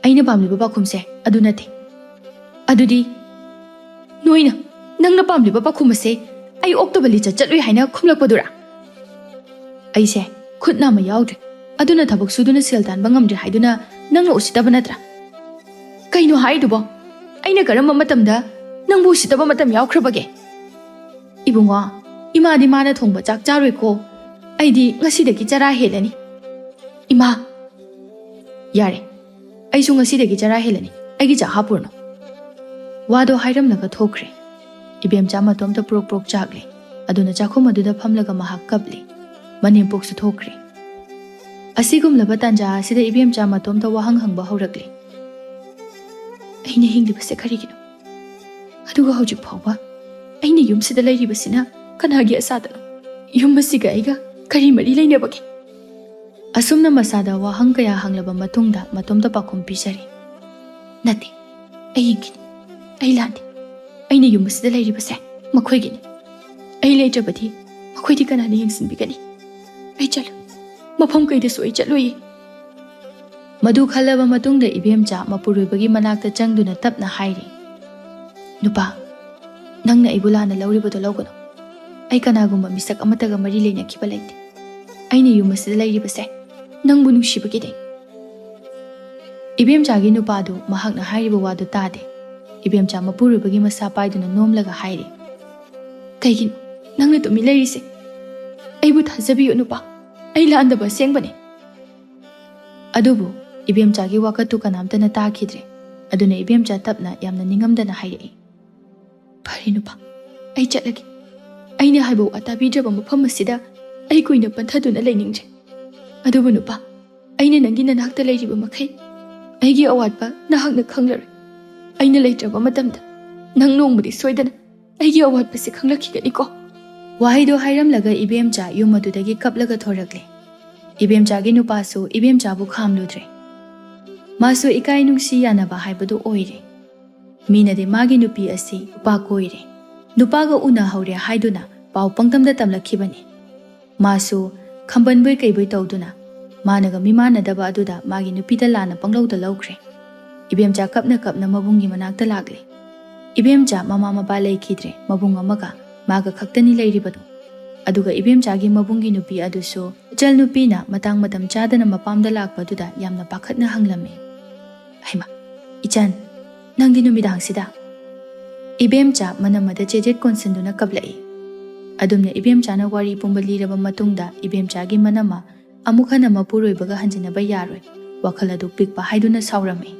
ꯑꯩꯅ ꯄꯥꯝꯂꯤꯕ ꯄꯥꯎꯈꯨꯝꯁꯦ ꯑꯗꯨ ꯅꯠꯇꯦ꯫" "ꯑꯗꯨꯗꯤ ꯅꯣꯏꯅ ꯅꯪꯅ ꯄꯥꯝꯂꯤꯕ ꯄꯥꯎꯈꯨꯝ ꯑꯁꯦ ꯑꯩ ꯑꯣꯛꯇꯕ ꯂꯤꯆꯠ ꯆꯠꯂꯨꯏ ꯍꯥꯏꯅ ꯈꯨꯝꯂꯛꯄꯗꯨꯔꯥ?" "ꯑꯩꯁꯦ ꯈꯨꯠ ꯅꯥꯝꯃ ꯌꯥꯎꯗ꯭ꯔꯦ, ꯑꯗꯨꯅ ꯊꯕꯛ ꯁꯨꯗꯨꯅ ꯁꯦꯜ ꯇꯥꯟꯕ ꯉꯝꯗ꯭ꯔꯦ ꯍꯥꯏꯗꯨꯅ ꯅꯪꯅ ꯎꯁꯤꯠꯇꯕ ꯅꯠꯇ꯭ꯔꯥ?" "ꯀꯩꯅꯣ ꯍꯥꯏꯔꯤꯗꯨꯕꯣ? ꯑꯩꯅ ꯀꯔꯝꯕ ꯃꯇꯝꯗ ꯅꯪꯕꯨ ꯎꯁꯤꯠꯇꯕ ꯃꯇꯝ ꯌꯥꯎꯈ꯭ꯔꯕꯒꯦ?" "ꯏꯕꯨꯡꯉꯣ, ꯏꯃꯥꯗꯤ ꯃꯥꯅ ꯊꯣꯡꯕ ꯆꯥꯛ ꯆꯥꯔꯣꯏꯀꯣ꯫ ꯑꯩꯗꯤ ꯉꯁꯤꯗꯒꯤ ꯆꯔꯥ ꯍꯦꯜꯂꯅꯤ꯫" "ꯏꯃꯥ!" "ꯌꯥꯔꯦ, ꯑꯩꯁꯨ ꯉꯁꯤꯗꯒꯤ ꯆꯔꯥ ꯍꯦꯜꯂꯅꯤ꯫ ꯑꯩꯒꯤ ꯆꯥꯛ ꯍꯥꯞꯄꯨꯔꯅꯨ꯫" ꯋꯥꯗꯣ ꯍꯥꯏꯔꯝꯂꯒ ꯊꯣꯛꯈ꯭ꯔꯦ꯫ ꯏꯕꯦꯝꯆꯥ ꯃꯇꯣꯝꯇ ꯄ꯭ꯔꯣꯛ ꯄ꯭ꯔꯣꯛ ꯆꯥꯛꯂꯦ꯫ ꯑꯗꯨꯅ ꯆꯥꯛꯈꯨꯝ ꯑꯗꯨꯗ ꯐꯝꯂꯒ ꯃꯍꯥꯛ ꯀꯞꯂꯤ꯫ ꯃꯅꯦꯝꯄꯣꯛꯁꯨ ꯊꯣꯛꯈ꯭ꯔꯦ꯫ ꯑꯁꯤꯒꯨꯝꯂꯕ ꯇꯥꯟꯖꯥ ꯑꯁꯤꯗ ꯏꯕꯦꯝꯆꯥ ꯃꯇꯣꯝꯇ ꯋꯥꯍꯪ ꯍꯪꯕ ꯍꯧꯔꯛꯂꯦ꯫ "ꯑꯩꯅ ꯍꯤꯡꯂꯤꯕꯁꯦ ꯀꯔꯤꯒꯤꯅꯣ? ꯑꯗꯨꯒ ꯍꯧꯖꯤꯛ ꯐꯥꯎꯕ ꯑꯩꯅ ꯌꯨꯝꯁꯤꯗ ꯂꯩꯔꯤꯕꯁꯤꯅ ꯀꯅꯥꯒꯤ ꯑꯁꯥꯗꯅꯣ? ꯌꯨꯝ ꯑꯁꯤꯒ ꯑꯩꯒ ꯀꯔꯤ ꯃꯔꯤ ꯂꯩꯅꯕꯒꯦ?" ꯑꯁꯨꯝꯅ ꯃꯁꯥꯗ ꯋꯥꯍꯪ ꯀꯌꯥ ꯍꯪꯂꯕ ꯃꯇꯨꯡꯗ ꯃꯇꯣꯝꯇ ꯄꯥꯎꯈꯨꯝ ꯄꯤꯖꯔꯦ꯫ "ꯅꯠꯇꯦ, ꯑꯩ ꯌꯦꯡꯈꯤꯅꯤ꯫ ꯑꯩ ꯂꯥꯟꯗꯦ꯫ ꯑꯩꯅ ꯌꯨꯝ ꯑꯁꯤꯗ ꯂꯩꯔꯤꯕꯁꯦ ꯃꯈꯣꯏꯒꯤꯅꯤ꯫ ꯑꯩ ꯂꯩꯇ꯭ꯔꯕꯗꯤ ꯃꯈꯣꯏꯗꯤ ꯀꯅꯥꯅ ꯌꯦꯡꯁꯤꯟꯕꯤꯒꯅꯤ? ꯑꯩ ꯆꯠꯂꯣꯏ꯫ ꯃꯐꯝ ꯀꯩꯗꯁꯨ ꯑꯩ ꯆꯠꯂꯣꯏꯌꯦ꯫" ꯃꯗꯨ ꯈꯜꯂꯕ ꯃꯇꯨꯡꯗ ꯏꯕꯦꯝꯆꯥ ꯃꯄꯨꯔꯣꯏꯕꯒꯤ ꯃꯅꯥꯛꯇ ꯆꯪꯗꯨꯅ ꯇꯞꯅ ꯍꯥꯏꯔꯤ, "ꯅꯨꯄꯥ, ꯅꯪꯅ ꯑꯩꯕꯨ ꯂꯥꯟꯅ ꯂꯧꯔꯤꯕꯗꯣ ꯂꯧꯒꯅꯨ꯫ ꯑꯩ ꯀꯅꯥꯒꯨꯝꯕ ꯃꯤꯁꯛ ꯑꯃꯠꯇꯒ ꯃꯔꯤ ꯂꯩꯅꯈꯤꯕ ꯂꯩꯇꯦ꯫ ꯑꯩꯅ ꯌꯨꯝ ꯑꯁꯤꯗ ꯂꯩꯔꯤꯕꯁꯦ ꯅꯪꯕꯨ ꯅꯨꯡꯁꯤꯕꯒꯤꯅꯦ꯫" ꯏꯕꯦꯝꯆꯥꯒꯤ ꯅꯨꯄꯥꯗꯨ ꯃꯍꯥꯛꯅ ꯍꯥꯏꯔꯤꯕ ꯋꯥꯗꯨ ꯇꯥꯗꯦ꯫ ꯏꯕꯦꯝꯆꯥ ꯃꯄꯨꯔꯣꯏꯕꯒꯤ ꯃꯁꯥ ꯄꯥꯏꯗꯨꯅ ꯅꯣꯝꯂꯒ ꯍꯥꯏꯔꯤ, "ꯀꯩꯒꯤꯅꯣ ꯅꯪꯅ ꯇꯨꯃꯤꯟ ꯂꯩꯔꯤꯁꯦ? ꯑꯩꯕꯨ ꯊꯥꯖꯕꯤꯌꯨ ꯅꯨꯄꯥ, ꯑꯩ ꯂꯥꯟꯗꯕ ꯑꯁꯦꯡꯕꯅꯦ꯫" ꯑꯗꯨꯕꯨ ꯏꯕꯦꯝꯆꯥꯒꯤ ꯋꯥꯀꯠꯇꯨ ꯀꯅꯥꯝꯇꯅ ꯇꯥꯈꯤꯗ꯭ꯔꯦ꯫ ꯑꯗꯨꯅ ꯏꯕꯦꯝꯆꯥ ꯇꯞꯅ ꯌꯥꯝꯅ ꯅꯤꯡꯉꯝꯗꯅ ꯍꯥꯏꯔꯛꯏ, "ꯐꯔꯦ ꯅꯨꯄꯥ, ꯑꯩ ꯆꯠꯂꯒꯦ꯫ ꯑꯩꯅ ꯍꯥꯏꯕ ꯋꯥ ꯇꯥꯕꯤꯗ꯭ꯔꯕ ꯃꯐꯝ ꯑꯁꯤꯗ ꯑꯩ ꯀꯨꯏꯅ ꯄꯟꯊꯗꯨꯅ ꯂꯩꯅꯤꯡꯗ꯭ꯔꯦ꯫ ꯑꯗꯨꯕꯨ ꯅꯨꯄꯥ, ꯑꯩꯅ ꯅꯪꯒꯤ ꯅꯅꯥꯛꯇ ꯂꯩꯔꯤꯕ ꯃꯈꯩ ꯑꯩꯒꯤ ꯑꯋꯥꯠꯄ ꯅꯍꯥꯛꯅ ꯈꯪꯂꯔꯣꯏ꯫ ꯑꯩꯅ ꯂꯩꯇ꯭ꯔꯕ ꯃꯇꯝꯗ ꯅꯪ ꯅꯣꯡꯃꯗꯤ ꯁꯣꯏꯗꯅ ꯑꯩꯒꯤ ꯑꯋꯥꯠꯄꯁꯦ ꯈꯪꯂꯛꯈꯤꯒꯅꯤꯀꯣ꯫" ꯋꯥꯍꯩꯗꯣ ꯍꯥꯏꯔꯝꯂꯒ ꯏꯕꯦꯝꯆꯥ ꯌꯨꯝ ꯑꯗꯨꯗꯒꯤ ꯀꯞꯂꯒ ꯊꯣꯔꯛꯂꯦ꯫ ꯏꯕꯦꯝꯆꯥꯒꯤ ꯅꯨꯄꯥꯁꯨ ꯏꯕꯦꯝꯆꯥꯕꯨ ꯈꯥꯝꯂꯨꯗ꯭ꯔꯦ꯫ ꯃꯥꯁꯨ ꯏꯀꯥꯏ ꯅꯨꯡꯁꯤ ꯌꯥꯅꯕ ꯍꯥꯏꯕꯗꯨ ꯑꯣꯏꯔꯦ꯫ ꯃꯤꯅꯗꯤ ꯃꯥꯒꯤ ꯅꯨꯄꯤ ꯑꯁꯤ ꯅꯨꯄꯥ ꯀꯣꯏꯔꯦ, ꯅꯨꯄꯥꯒ ꯎꯅꯍꯧꯔꯦ ꯍꯥꯏꯗꯨꯅ ꯄꯥꯎ ꯄꯪꯇꯝꯗ ꯇꯝꯂꯛꯈꯤꯕꯅꯤ꯫ ꯃꯥꯁꯨ ꯈꯝꯕꯟꯕꯣꯏ ꯀꯩꯕꯣꯏ ꯇꯧꯗꯨꯅ ꯃꯥꯅꯒ ꯃꯤꯃꯥꯟꯅꯗꯕ ꯑꯗꯨꯗ ꯃꯥꯒꯤ ꯅꯨꯄꯤꯗ ꯂꯥꯟꯅ ꯄꯪꯂꯧꯗ ꯂꯧꯈ꯭ꯔꯦ꯫ ꯏꯕꯦꯝꯆꯥ ꯀꯞꯅ ꯀꯞꯅ ꯃꯕꯨꯡꯒꯤ ꯃꯅꯥꯛꯇ ꯂꯥꯛꯂꯦ꯫ ꯏꯕꯦꯝꯆꯥ ꯃꯃꯥ ꯃꯄꯥ ꯂꯩꯈꯤꯗ꯭ꯔꯦ, ꯃꯕꯨꯡ ꯑꯃꯒ ꯃꯥꯒ ꯈꯛꯇꯅꯤ ꯂꯩꯔꯤꯕꯗꯨ꯫ ꯑꯗꯨꯒ ꯏꯕꯦꯝꯆꯥꯒꯤ ꯃꯕꯨꯡꯒꯤ ꯅꯨꯄꯤ ꯑꯗꯨꯁꯨ ꯏꯆꯜ ꯅꯨꯄꯤꯅ ꯃꯇꯥꯡ ꯃꯇꯝ ꯆꯥꯗꯅ ꯃꯄꯥꯝꯗ ꯂꯥꯛꯄꯗꯨꯗ ꯌꯥꯝꯅ ꯄꯥꯈꯠꯅ ꯍꯪꯂꯝꯃꯤ, "ꯍꯩꯃꯥ, ꯏꯆꯟ, ꯅꯪꯗꯤ ꯅꯨꯃꯤꯗꯥꯡꯁꯤꯗ?" ꯏꯕꯦꯝꯆꯥ ꯃꯅꯝꯃꯗ ꯆꯦꯖꯦꯠ ꯀꯣꯟꯁꯤꯟꯗꯨꯅ ꯀꯞꯂꯛꯏ꯫ ꯑꯗꯨꯝꯅ ꯏꯕꯦꯝꯆꯥꯅ ꯋꯥꯔꯤ ꯄꯨꯝꯕ ꯂꯤꯔꯕ ꯃꯇꯨꯡꯗ ꯏꯕꯦꯝꯆꯥꯒꯤ ꯃꯅꯝꯃ ꯑꯃꯨꯛ ꯍꯟꯅ ꯃꯄꯨꯔꯣꯏꯕꯒ ꯍꯟꯖꯤꯟꯅꯕ ꯌꯥꯔꯣꯏ, ꯋꯥꯈꯜ ꯑꯗꯨ ꯄꯤꯛꯄ ꯍꯥꯏꯗꯨꯅ ꯁꯥꯎꯔꯝꯃꯤ꯫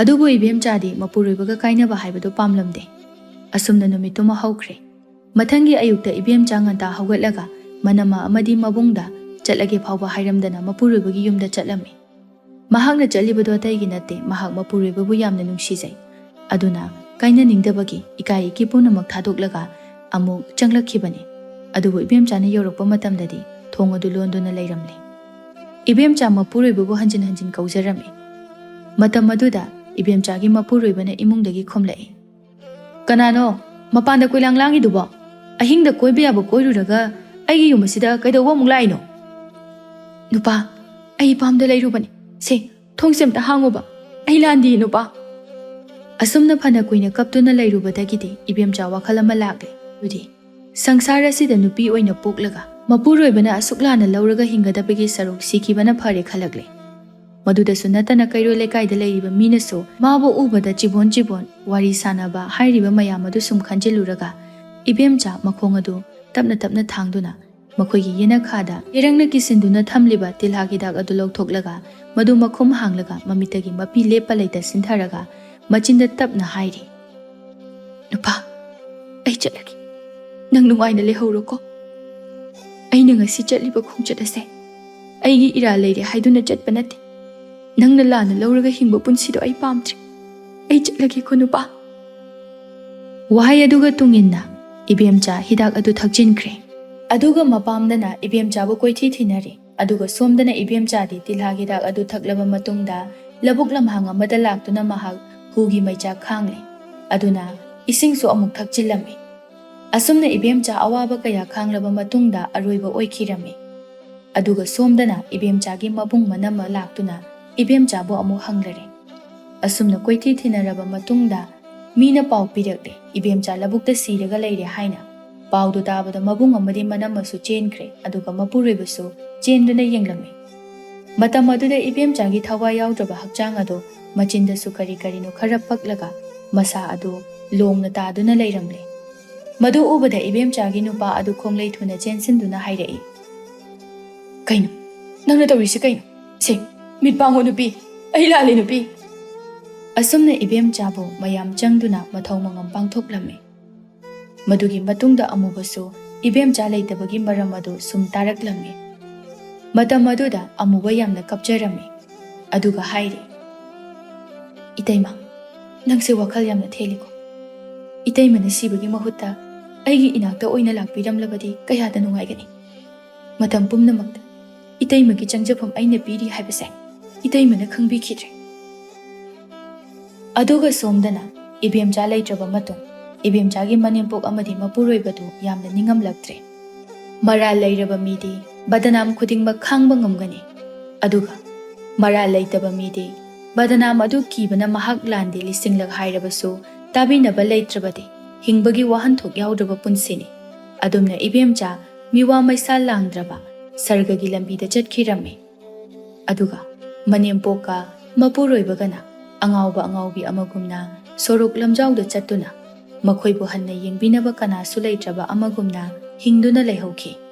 ꯑꯗꯨꯕꯨ ꯏꯕꯦꯝꯆꯥꯗꯤ ꯃꯄꯨꯔꯣꯏꯕꯒ ꯀꯥꯏꯅꯕ ꯍꯥꯏꯕꯗꯨ ꯄꯥꯝꯂꯝꯗꯦ꯫ ꯑꯁꯨꯝꯅ ꯅꯨꯃꯤꯠꯇꯨꯃ ꯍꯧꯈ꯭ꯔꯦ꯫ ꯃꯊꯪꯒꯤ ꯑꯌꯨꯛꯇ ꯏꯕꯦꯝꯆꯥ ꯉꯟꯇꯥ ꯍꯧꯒꯠꯂꯒ ꯃꯅꯝꯃ ꯑꯃꯗꯤ ꯃꯕꯨꯡꯗ ꯆꯠꯂꯒꯦ ꯐꯥꯎꯕ ꯍꯥꯏꯔꯝꯗꯅ ꯃꯄꯨꯔꯣꯏꯕꯒꯤ ꯌꯨꯝꯗ ꯆꯠꯂꯝꯃꯤ꯫ ꯃꯍꯥꯛꯅ ꯆꯠꯂꯤꯕꯗꯣ ꯑꯇꯩꯒꯤ ꯅꯠꯇꯦ, ꯃꯍꯥꯛ ꯃꯄꯨꯔꯣꯏꯕꯕꯨ ꯌꯥꯝꯅ ꯅꯨꯡꯁꯤꯖꯩ꯫ ꯑꯗꯨꯅ ꯀꯥꯏꯅꯅꯤꯡꯗꯕꯒꯤ ꯏꯀꯥꯏ ꯏꯀꯤ ꯄꯨꯝꯅꯃꯛ ꯊꯥꯗꯣꯛꯂꯒ ꯑꯃꯨꯛ ꯆꯪꯂꯛꯈꯤꯕꯅꯤ꯫ ꯑꯗꯨꯕꯨ ꯏꯕꯦꯝꯆꯥꯅ ꯌꯧꯔꯛꯄ ꯃꯇꯝꯗꯗꯤ ꯊꯣꯡ ꯑꯗꯨ ꯂꯣꯟꯗꯨꯅ ꯂꯩꯔꯝꯂꯦ꯫ ꯏꯕꯦꯝꯆꯥ ꯃꯄꯨꯔꯣꯏꯕꯕꯨ ꯍꯟꯖꯤꯟ ꯍꯟꯖꯤꯟ ꯀꯧꯖꯔꯝꯃꯤ꯫ ꯃꯇꯝ ꯑꯗꯨꯗ ꯏꯕꯦꯝꯆꯥꯒꯤ ꯃꯄꯨꯔꯣꯏꯕꯅ ꯏꯃꯨꯡꯗꯒꯤ ꯈꯨꯝꯂꯛꯏ, "ꯀꯅꯥꯅꯣ ꯃꯄꯥꯟꯗ ꯀꯣꯏꯂꯥꯡ ꯂꯥꯡꯉꯤꯗꯨꯕꯣ? ꯑꯍꯤꯡꯗ ꯀꯣꯏꯕ ꯌꯥꯕ ꯀꯣꯏꯔꯨꯔꯒ ꯑꯩꯒꯤ ꯌꯨꯝ ꯑꯁꯤꯗ ꯀꯩꯗꯧꯕ ꯑꯃꯨꯛ ꯂꯥꯛꯏꯅꯣ?" "ꯅꯨꯄꯥ, ꯑꯩ ꯏꯄꯥꯝꯗ ꯂꯩꯔꯨꯕꯅꯤ꯫ ꯁꯦ, ꯊꯣꯡꯁꯦ ꯑꯝꯇ ꯍꯥꯡꯉꯨꯕ꯫ ꯑꯩ ꯂꯥꯟꯗꯤꯌꯦ, ꯅꯨꯄꯥ꯫" ꯑꯁꯨꯝꯅ ꯐꯅ ꯀꯨꯏꯅ ꯀꯞꯇꯨꯅ ꯂꯩꯔꯨꯕꯗꯒꯤꯗꯤ ꯏꯕꯦꯝꯆꯥ ꯋꯥꯈꯜ ꯑꯃ ꯂꯥꯛꯂꯦ꯫ ꯑꯗꯨꯗꯤ ꯁꯪꯁꯥꯔ ꯑꯁꯤꯗ ꯅꯨꯄꯤ ꯑꯣꯏꯅ ꯄꯣꯛꯂꯒ ꯃꯄꯨꯔꯣꯏꯕꯅ ꯑꯁꯨꯛ ꯂꯥꯟꯅ ꯂꯧꯔꯒ ꯍꯤꯡꯒꯗꯕꯒꯤ ꯁꯔꯨꯛ ꯁꯤꯈꯤꯕꯅ ꯐꯔꯦ ꯈꯜꯂꯛꯂꯦ꯫ ꯃꯗꯨꯗꯁꯨ ꯅꯠꯇꯅ ꯀꯩꯔꯣꯜ ꯂꯩꯀꯥꯏꯗ ꯂꯩꯔꯤꯕ ꯃꯤꯅꯁꯨ ꯃꯥꯕꯨ ꯎꯕꯗ ꯆꯤꯕꯣꯟ ꯆꯤꯕꯣꯟ ꯋꯥꯔꯤ ꯁꯥꯟꯅꯕ ꯍꯥꯏꯔꯤꯕ ꯃꯌꯥꯝ ꯑꯗꯨ ꯁꯨꯝ ꯈꯟꯖꯤꯜꯂꯨꯔꯒ ꯏꯕꯦꯝꯆꯥ ꯃꯈꯣꯡ ꯑꯗꯨ ꯇꯞꯅ ꯇꯞꯅ ꯊꯥꯡꯗꯨꯅ ꯃꯈꯣꯏꯒꯤ ꯌꯦꯅꯈꯥꯗ ꯌꯦꯔꯪꯅ ꯀꯤꯁꯤꯟꯗꯨꯅ ꯊꯝꯂꯤꯕ ꯇꯤꯜꯍꯥ ꯍꯤꯗꯥꯛ ꯑꯗꯨ ꯂꯧꯊꯣꯛꯂꯒ ꯃꯗꯨ ꯃꯈꯨꯝ ꯍꯥꯡꯂꯒ ꯃꯃꯤꯠꯇꯒꯤ ꯃꯄꯤ ꯂꯦꯞꯄ ꯂꯩꯇ ꯁꯤꯟꯊꯔꯒ ꯃꯆꯤꯟꯗ ꯇꯞꯅ ꯍꯥꯏꯔꯤ, "ꯅꯨꯄꯥ, ꯑꯩ ꯆꯠꯂꯒꯦ꯫ ꯅꯪ ꯅꯨꯡꯉꯥꯏꯅ ꯂꯩꯍꯧꯔꯣꯀꯣ꯫ ꯑꯩꯅ ꯉꯁꯤ ꯆꯠꯂꯤꯕ ꯈꯣꯡꯆꯠ ꯑꯁꯦ ꯑꯩꯒꯤ ꯏꯔꯥꯜ ꯂꯩꯔꯦ ꯍꯥꯏꯗꯨꯅ ꯆꯠꯄ ꯅꯠꯇꯦ꯫ ꯅꯪꯅ ꯂꯥꯟꯅ ꯂꯧꯔꯒ ꯍꯤꯡꯕ ꯄꯨꯟꯁꯤꯗꯣ ꯑꯩ ꯄꯥꯝꯗ꯭ꯔꯦ꯫ ꯑꯩ ꯆꯠꯂꯒꯦꯀꯣ, ꯅꯨꯄꯥ꯫" ꯋꯥꯍꯩ ꯑꯗꯨꯒ ꯇꯨꯡꯏꯟꯅ ꯏꯕꯦꯝꯆꯥ ꯍꯤꯗꯥꯛ ꯑꯗꯨ ꯊꯛꯆꯤꯟꯈ꯭ꯔꯦ꯫ ꯑꯗꯨꯒ ꯃꯄꯥꯝꯗꯅ ꯏꯕꯦꯝꯆꯥꯕꯨ ꯀꯣꯏꯊꯤ ꯊꯤꯅꯔꯤ꯫ ꯑꯗꯨꯒ ꯁꯣꯝꯗꯅ ꯏꯕꯦꯝꯆꯥꯗꯤ ꯇꯤꯜꯍꯥ ꯍꯤꯗꯥꯛ ꯑꯗꯨ ꯊꯛꯂꯕ ꯃꯇꯨꯡꯗ ꯂꯧꯕꯨꯛ ꯂꯝꯍꯥꯡ ꯑꯃꯗ ꯂꯥꯛꯇꯨꯅ ꯃꯍꯥꯛ ꯍꯨꯒꯤ ꯃꯩꯆꯥꯛ ꯈꯥꯡꯂꯦ꯫ ꯑꯗꯨꯅ ꯏꯁꯤꯡꯁꯨ ꯑꯃꯨꯛ ꯊꯛꯆꯤꯜꯂꯝꯃꯤ꯫ ꯑꯁꯨꯝꯅ ꯏꯕꯦꯝꯆꯥ ꯑꯋꯥꯕ ꯀꯌꯥ ꯈꯥꯡꯂꯕ ꯃꯇꯨꯡꯗ ꯑꯔꯣꯏꯕ ꯑꯣꯏꯈꯤꯔꯝꯃꯤ꯫ ꯑꯗꯨꯒ ꯁꯣꯝꯗꯅ ꯏꯕꯦꯝꯆꯥꯒꯤ ꯃꯕꯨꯡ ꯃꯅꯝꯃ ꯂꯥꯛꯇꯨꯅ ꯏꯕꯦꯝꯆꯥꯕꯨ ꯑꯃꯨꯛ ꯍꯪꯂꯔꯦ꯫ ꯑꯁꯨꯝꯅ ꯀꯣꯏꯊꯤ ꯊꯤꯅꯔꯕ ꯃꯇꯨꯡꯗ ꯃꯤꯅ ꯄꯥꯎ ꯄꯤꯔꯛꯂꯦ, ꯏꯕꯦꯝꯆꯥ ꯂꯧꯕꯨꯛꯇ ꯁꯤꯔꯒ ꯂꯩꯔꯦ ꯍꯥꯏꯅ꯫ ꯄꯥꯎꯗꯨ ꯇꯥꯕꯗ ꯃꯕꯨꯡ ꯑꯃꯗꯤ ꯃꯅꯝꯃꯁꯨ ꯆꯦꯟꯈ꯭ꯔꯦ, ꯑꯗꯨꯒ ꯃꯄꯨꯔꯣꯏꯕꯁꯨ ꯆꯦꯟꯗꯨꯅ ꯌꯦꯡꯂꯝꯃꯤ꯫ ꯃꯇꯝ ꯑꯗꯨꯗ ꯏꯕꯦꯝꯆꯥꯒꯤ ꯊꯋꯥꯏ ꯌꯥꯎꯗ꯭ꯔꯕ ꯍꯛꯆꯥꯡ ꯑꯗꯨ ꯃꯆꯤꯟꯗꯁꯨ ꯀꯔꯤ ꯀꯔꯤꯅꯣ ꯈꯔ ꯄꯛꯂꯒ ꯃꯁꯥ ꯑꯗꯨ ꯂꯣꯡꯅ ꯇꯥꯗꯨꯅ ꯂꯩꯔꯝꯂꯦ꯫ ꯃꯗꯨ ꯎꯕꯗ ꯏꯕꯦꯝꯆꯥꯒꯤ ꯅꯨꯄꯥ ꯑꯗꯨ ꯈꯣꯡꯂꯩ ꯊꯨꯅ ꯆꯦꯟꯁꯤꯟꯗꯨꯅ ꯍꯥꯏꯔꯛꯏ, "ꯀꯩꯅꯣ? ꯅꯪꯅ ꯇꯧꯔꯤꯁꯤ ꯀꯩꯅꯣ? ꯁꯦ, ꯃꯤꯠ ꯄꯥꯡꯉꯣ ꯅꯨꯄꯤ, ꯑꯩ ꯂꯥꯜꯂꯦ ꯅꯨꯄꯤ꯫" ꯑꯁꯨꯝꯅ ꯏꯕꯦꯝꯆꯥꯕꯨ ꯃꯌꯥꯝ ꯆꯪꯗꯨꯅ ꯃꯊꯧ ꯃꯉꯝ ꯄꯥꯡꯊꯣꯛꯂꯝꯃꯤ꯫ ꯃꯗꯨꯒꯤ ꯃꯇꯨꯡꯗ ꯑꯃꯨꯕꯁꯨ ꯏꯕꯦꯝꯆꯥ ꯂꯩꯇꯕꯒꯤ ꯃꯔꯝ ꯑꯗꯨ ꯁꯨꯝ ꯇꯥꯔꯛꯂꯝꯃꯤ꯫ ꯃꯇꯝ ꯑꯗꯨꯗ ꯑꯃꯨꯕ ꯌꯥꯝꯅ ꯀꯞꯆꯔꯝꯃꯤ꯫ ꯑꯗꯨꯒ ꯍꯥꯏꯔꯤ, "ꯏꯇꯩꯃ, ꯅꯪꯁꯦ ꯋꯥꯈꯜ ꯌꯥꯝꯅ ꯊꯦꯜꯂꯤꯀꯣ꯫ ꯏꯇꯩꯃꯅ ꯁꯤꯕꯒꯤ ꯃꯍꯨꯠꯇ ꯑꯩꯒꯤ ꯏꯅꯥꯛꯇ ꯑꯣꯏꯅ ꯂꯥꯛꯄꯤꯔꯝꯂꯕꯗꯤ ꯀꯌꯥꯗ ꯅꯨꯡꯉꯥꯏꯒꯅꯤ꯫ ꯃꯇꯝ ꯄꯨꯝꯅꯃꯛꯇ ꯏꯇꯩꯃꯒꯤ ꯆꯪꯖꯐꯝ ꯑꯩꯅ ꯄꯤꯔꯤ ꯍꯥꯏꯕꯁꯦ ꯏꯇꯩꯃꯅ ꯈꯪꯕꯤꯈꯤꯗ꯭ꯔꯦ꯫" ꯑꯗꯨꯒ ꯁꯣꯝꯗꯅ ꯏꯕꯦꯝꯆꯥ ꯂꯩꯇ꯭ꯔꯕ ꯃꯇꯨꯡ ꯏꯕꯦꯝꯆꯥꯒꯤ ꯃꯅꯦꯝꯄꯣꯛ ꯑꯃꯗꯤ ꯃꯄꯨꯔꯣꯏꯕꯗꯨ ꯌꯥꯝꯅ ꯅꯤꯡꯉꯝꯂꯛꯇ꯭ꯔꯦ꯫ ꯃꯔꯥꯜ ꯂꯩꯔꯕ ꯃꯤꯗꯤ ꯕꯗꯅꯥꯝ ꯈꯨꯗꯤꯡꯃꯛ ꯈꯥꯡꯕ ꯉꯝꯒꯅꯤ, ꯑꯗꯨꯒ ꯃꯔꯥꯜ ꯂꯩꯇꯕ ꯃꯤꯗꯤ ꯕꯗꯅꯥꯝ ꯑꯗꯨ ꯀꯤꯕꯅ ꯃꯍꯥꯛ ꯂꯥꯟꯗꯦ ꯂꯤꯁꯤꯡꯂꯛ ꯍꯥꯏꯔꯕꯁꯨ ꯇꯥꯕꯤꯅꯕ ꯂꯩꯇ꯭ꯔꯕꯗꯤ ꯍꯤꯡꯕꯒꯤ ꯋꯥꯍꯟꯊꯣꯛ ꯌꯥꯎꯗ꯭ꯔꯕ ꯄꯨꯟꯁꯤꯅꯤ꯫ ꯑꯗꯨꯝꯅ ꯏꯕꯦꯝꯆꯥ ꯃꯤꯋꯥ ꯃꯩꯁꯥ ꯂꯥꯡꯗ꯭ꯔꯕ ꯁꯔꯒꯒꯤ ꯂꯝꯕꯤꯗ ꯆꯠꯈꯤꯔꯝꯃꯤ꯫ ꯑꯗꯨꯒ ꯃꯅꯦꯝꯄꯣꯛꯀ ꯃꯄꯨꯔꯣꯏꯕꯒꯅ ꯑꯉꯥꯎꯕ ꯑꯉꯥꯎꯕꯤ ꯑꯃꯒꯨꯝꯅ ꯁꯣꯔꯣꯛ ꯂꯝꯖꯥꯎꯗ ꯆꯠꯇꯨꯅ ꯃꯈꯣꯏꯕꯨ ꯍꯟꯅ ꯌꯦꯡꯕꯤꯅꯕ ꯀꯅꯥꯁꯨ ꯂꯩꯇ꯭ꯔꯕ ꯑꯃꯒꯨꯝꯅ ꯍꯤꯡꯗꯨꯅ ꯂꯩꯍꯧꯈꯤ꯫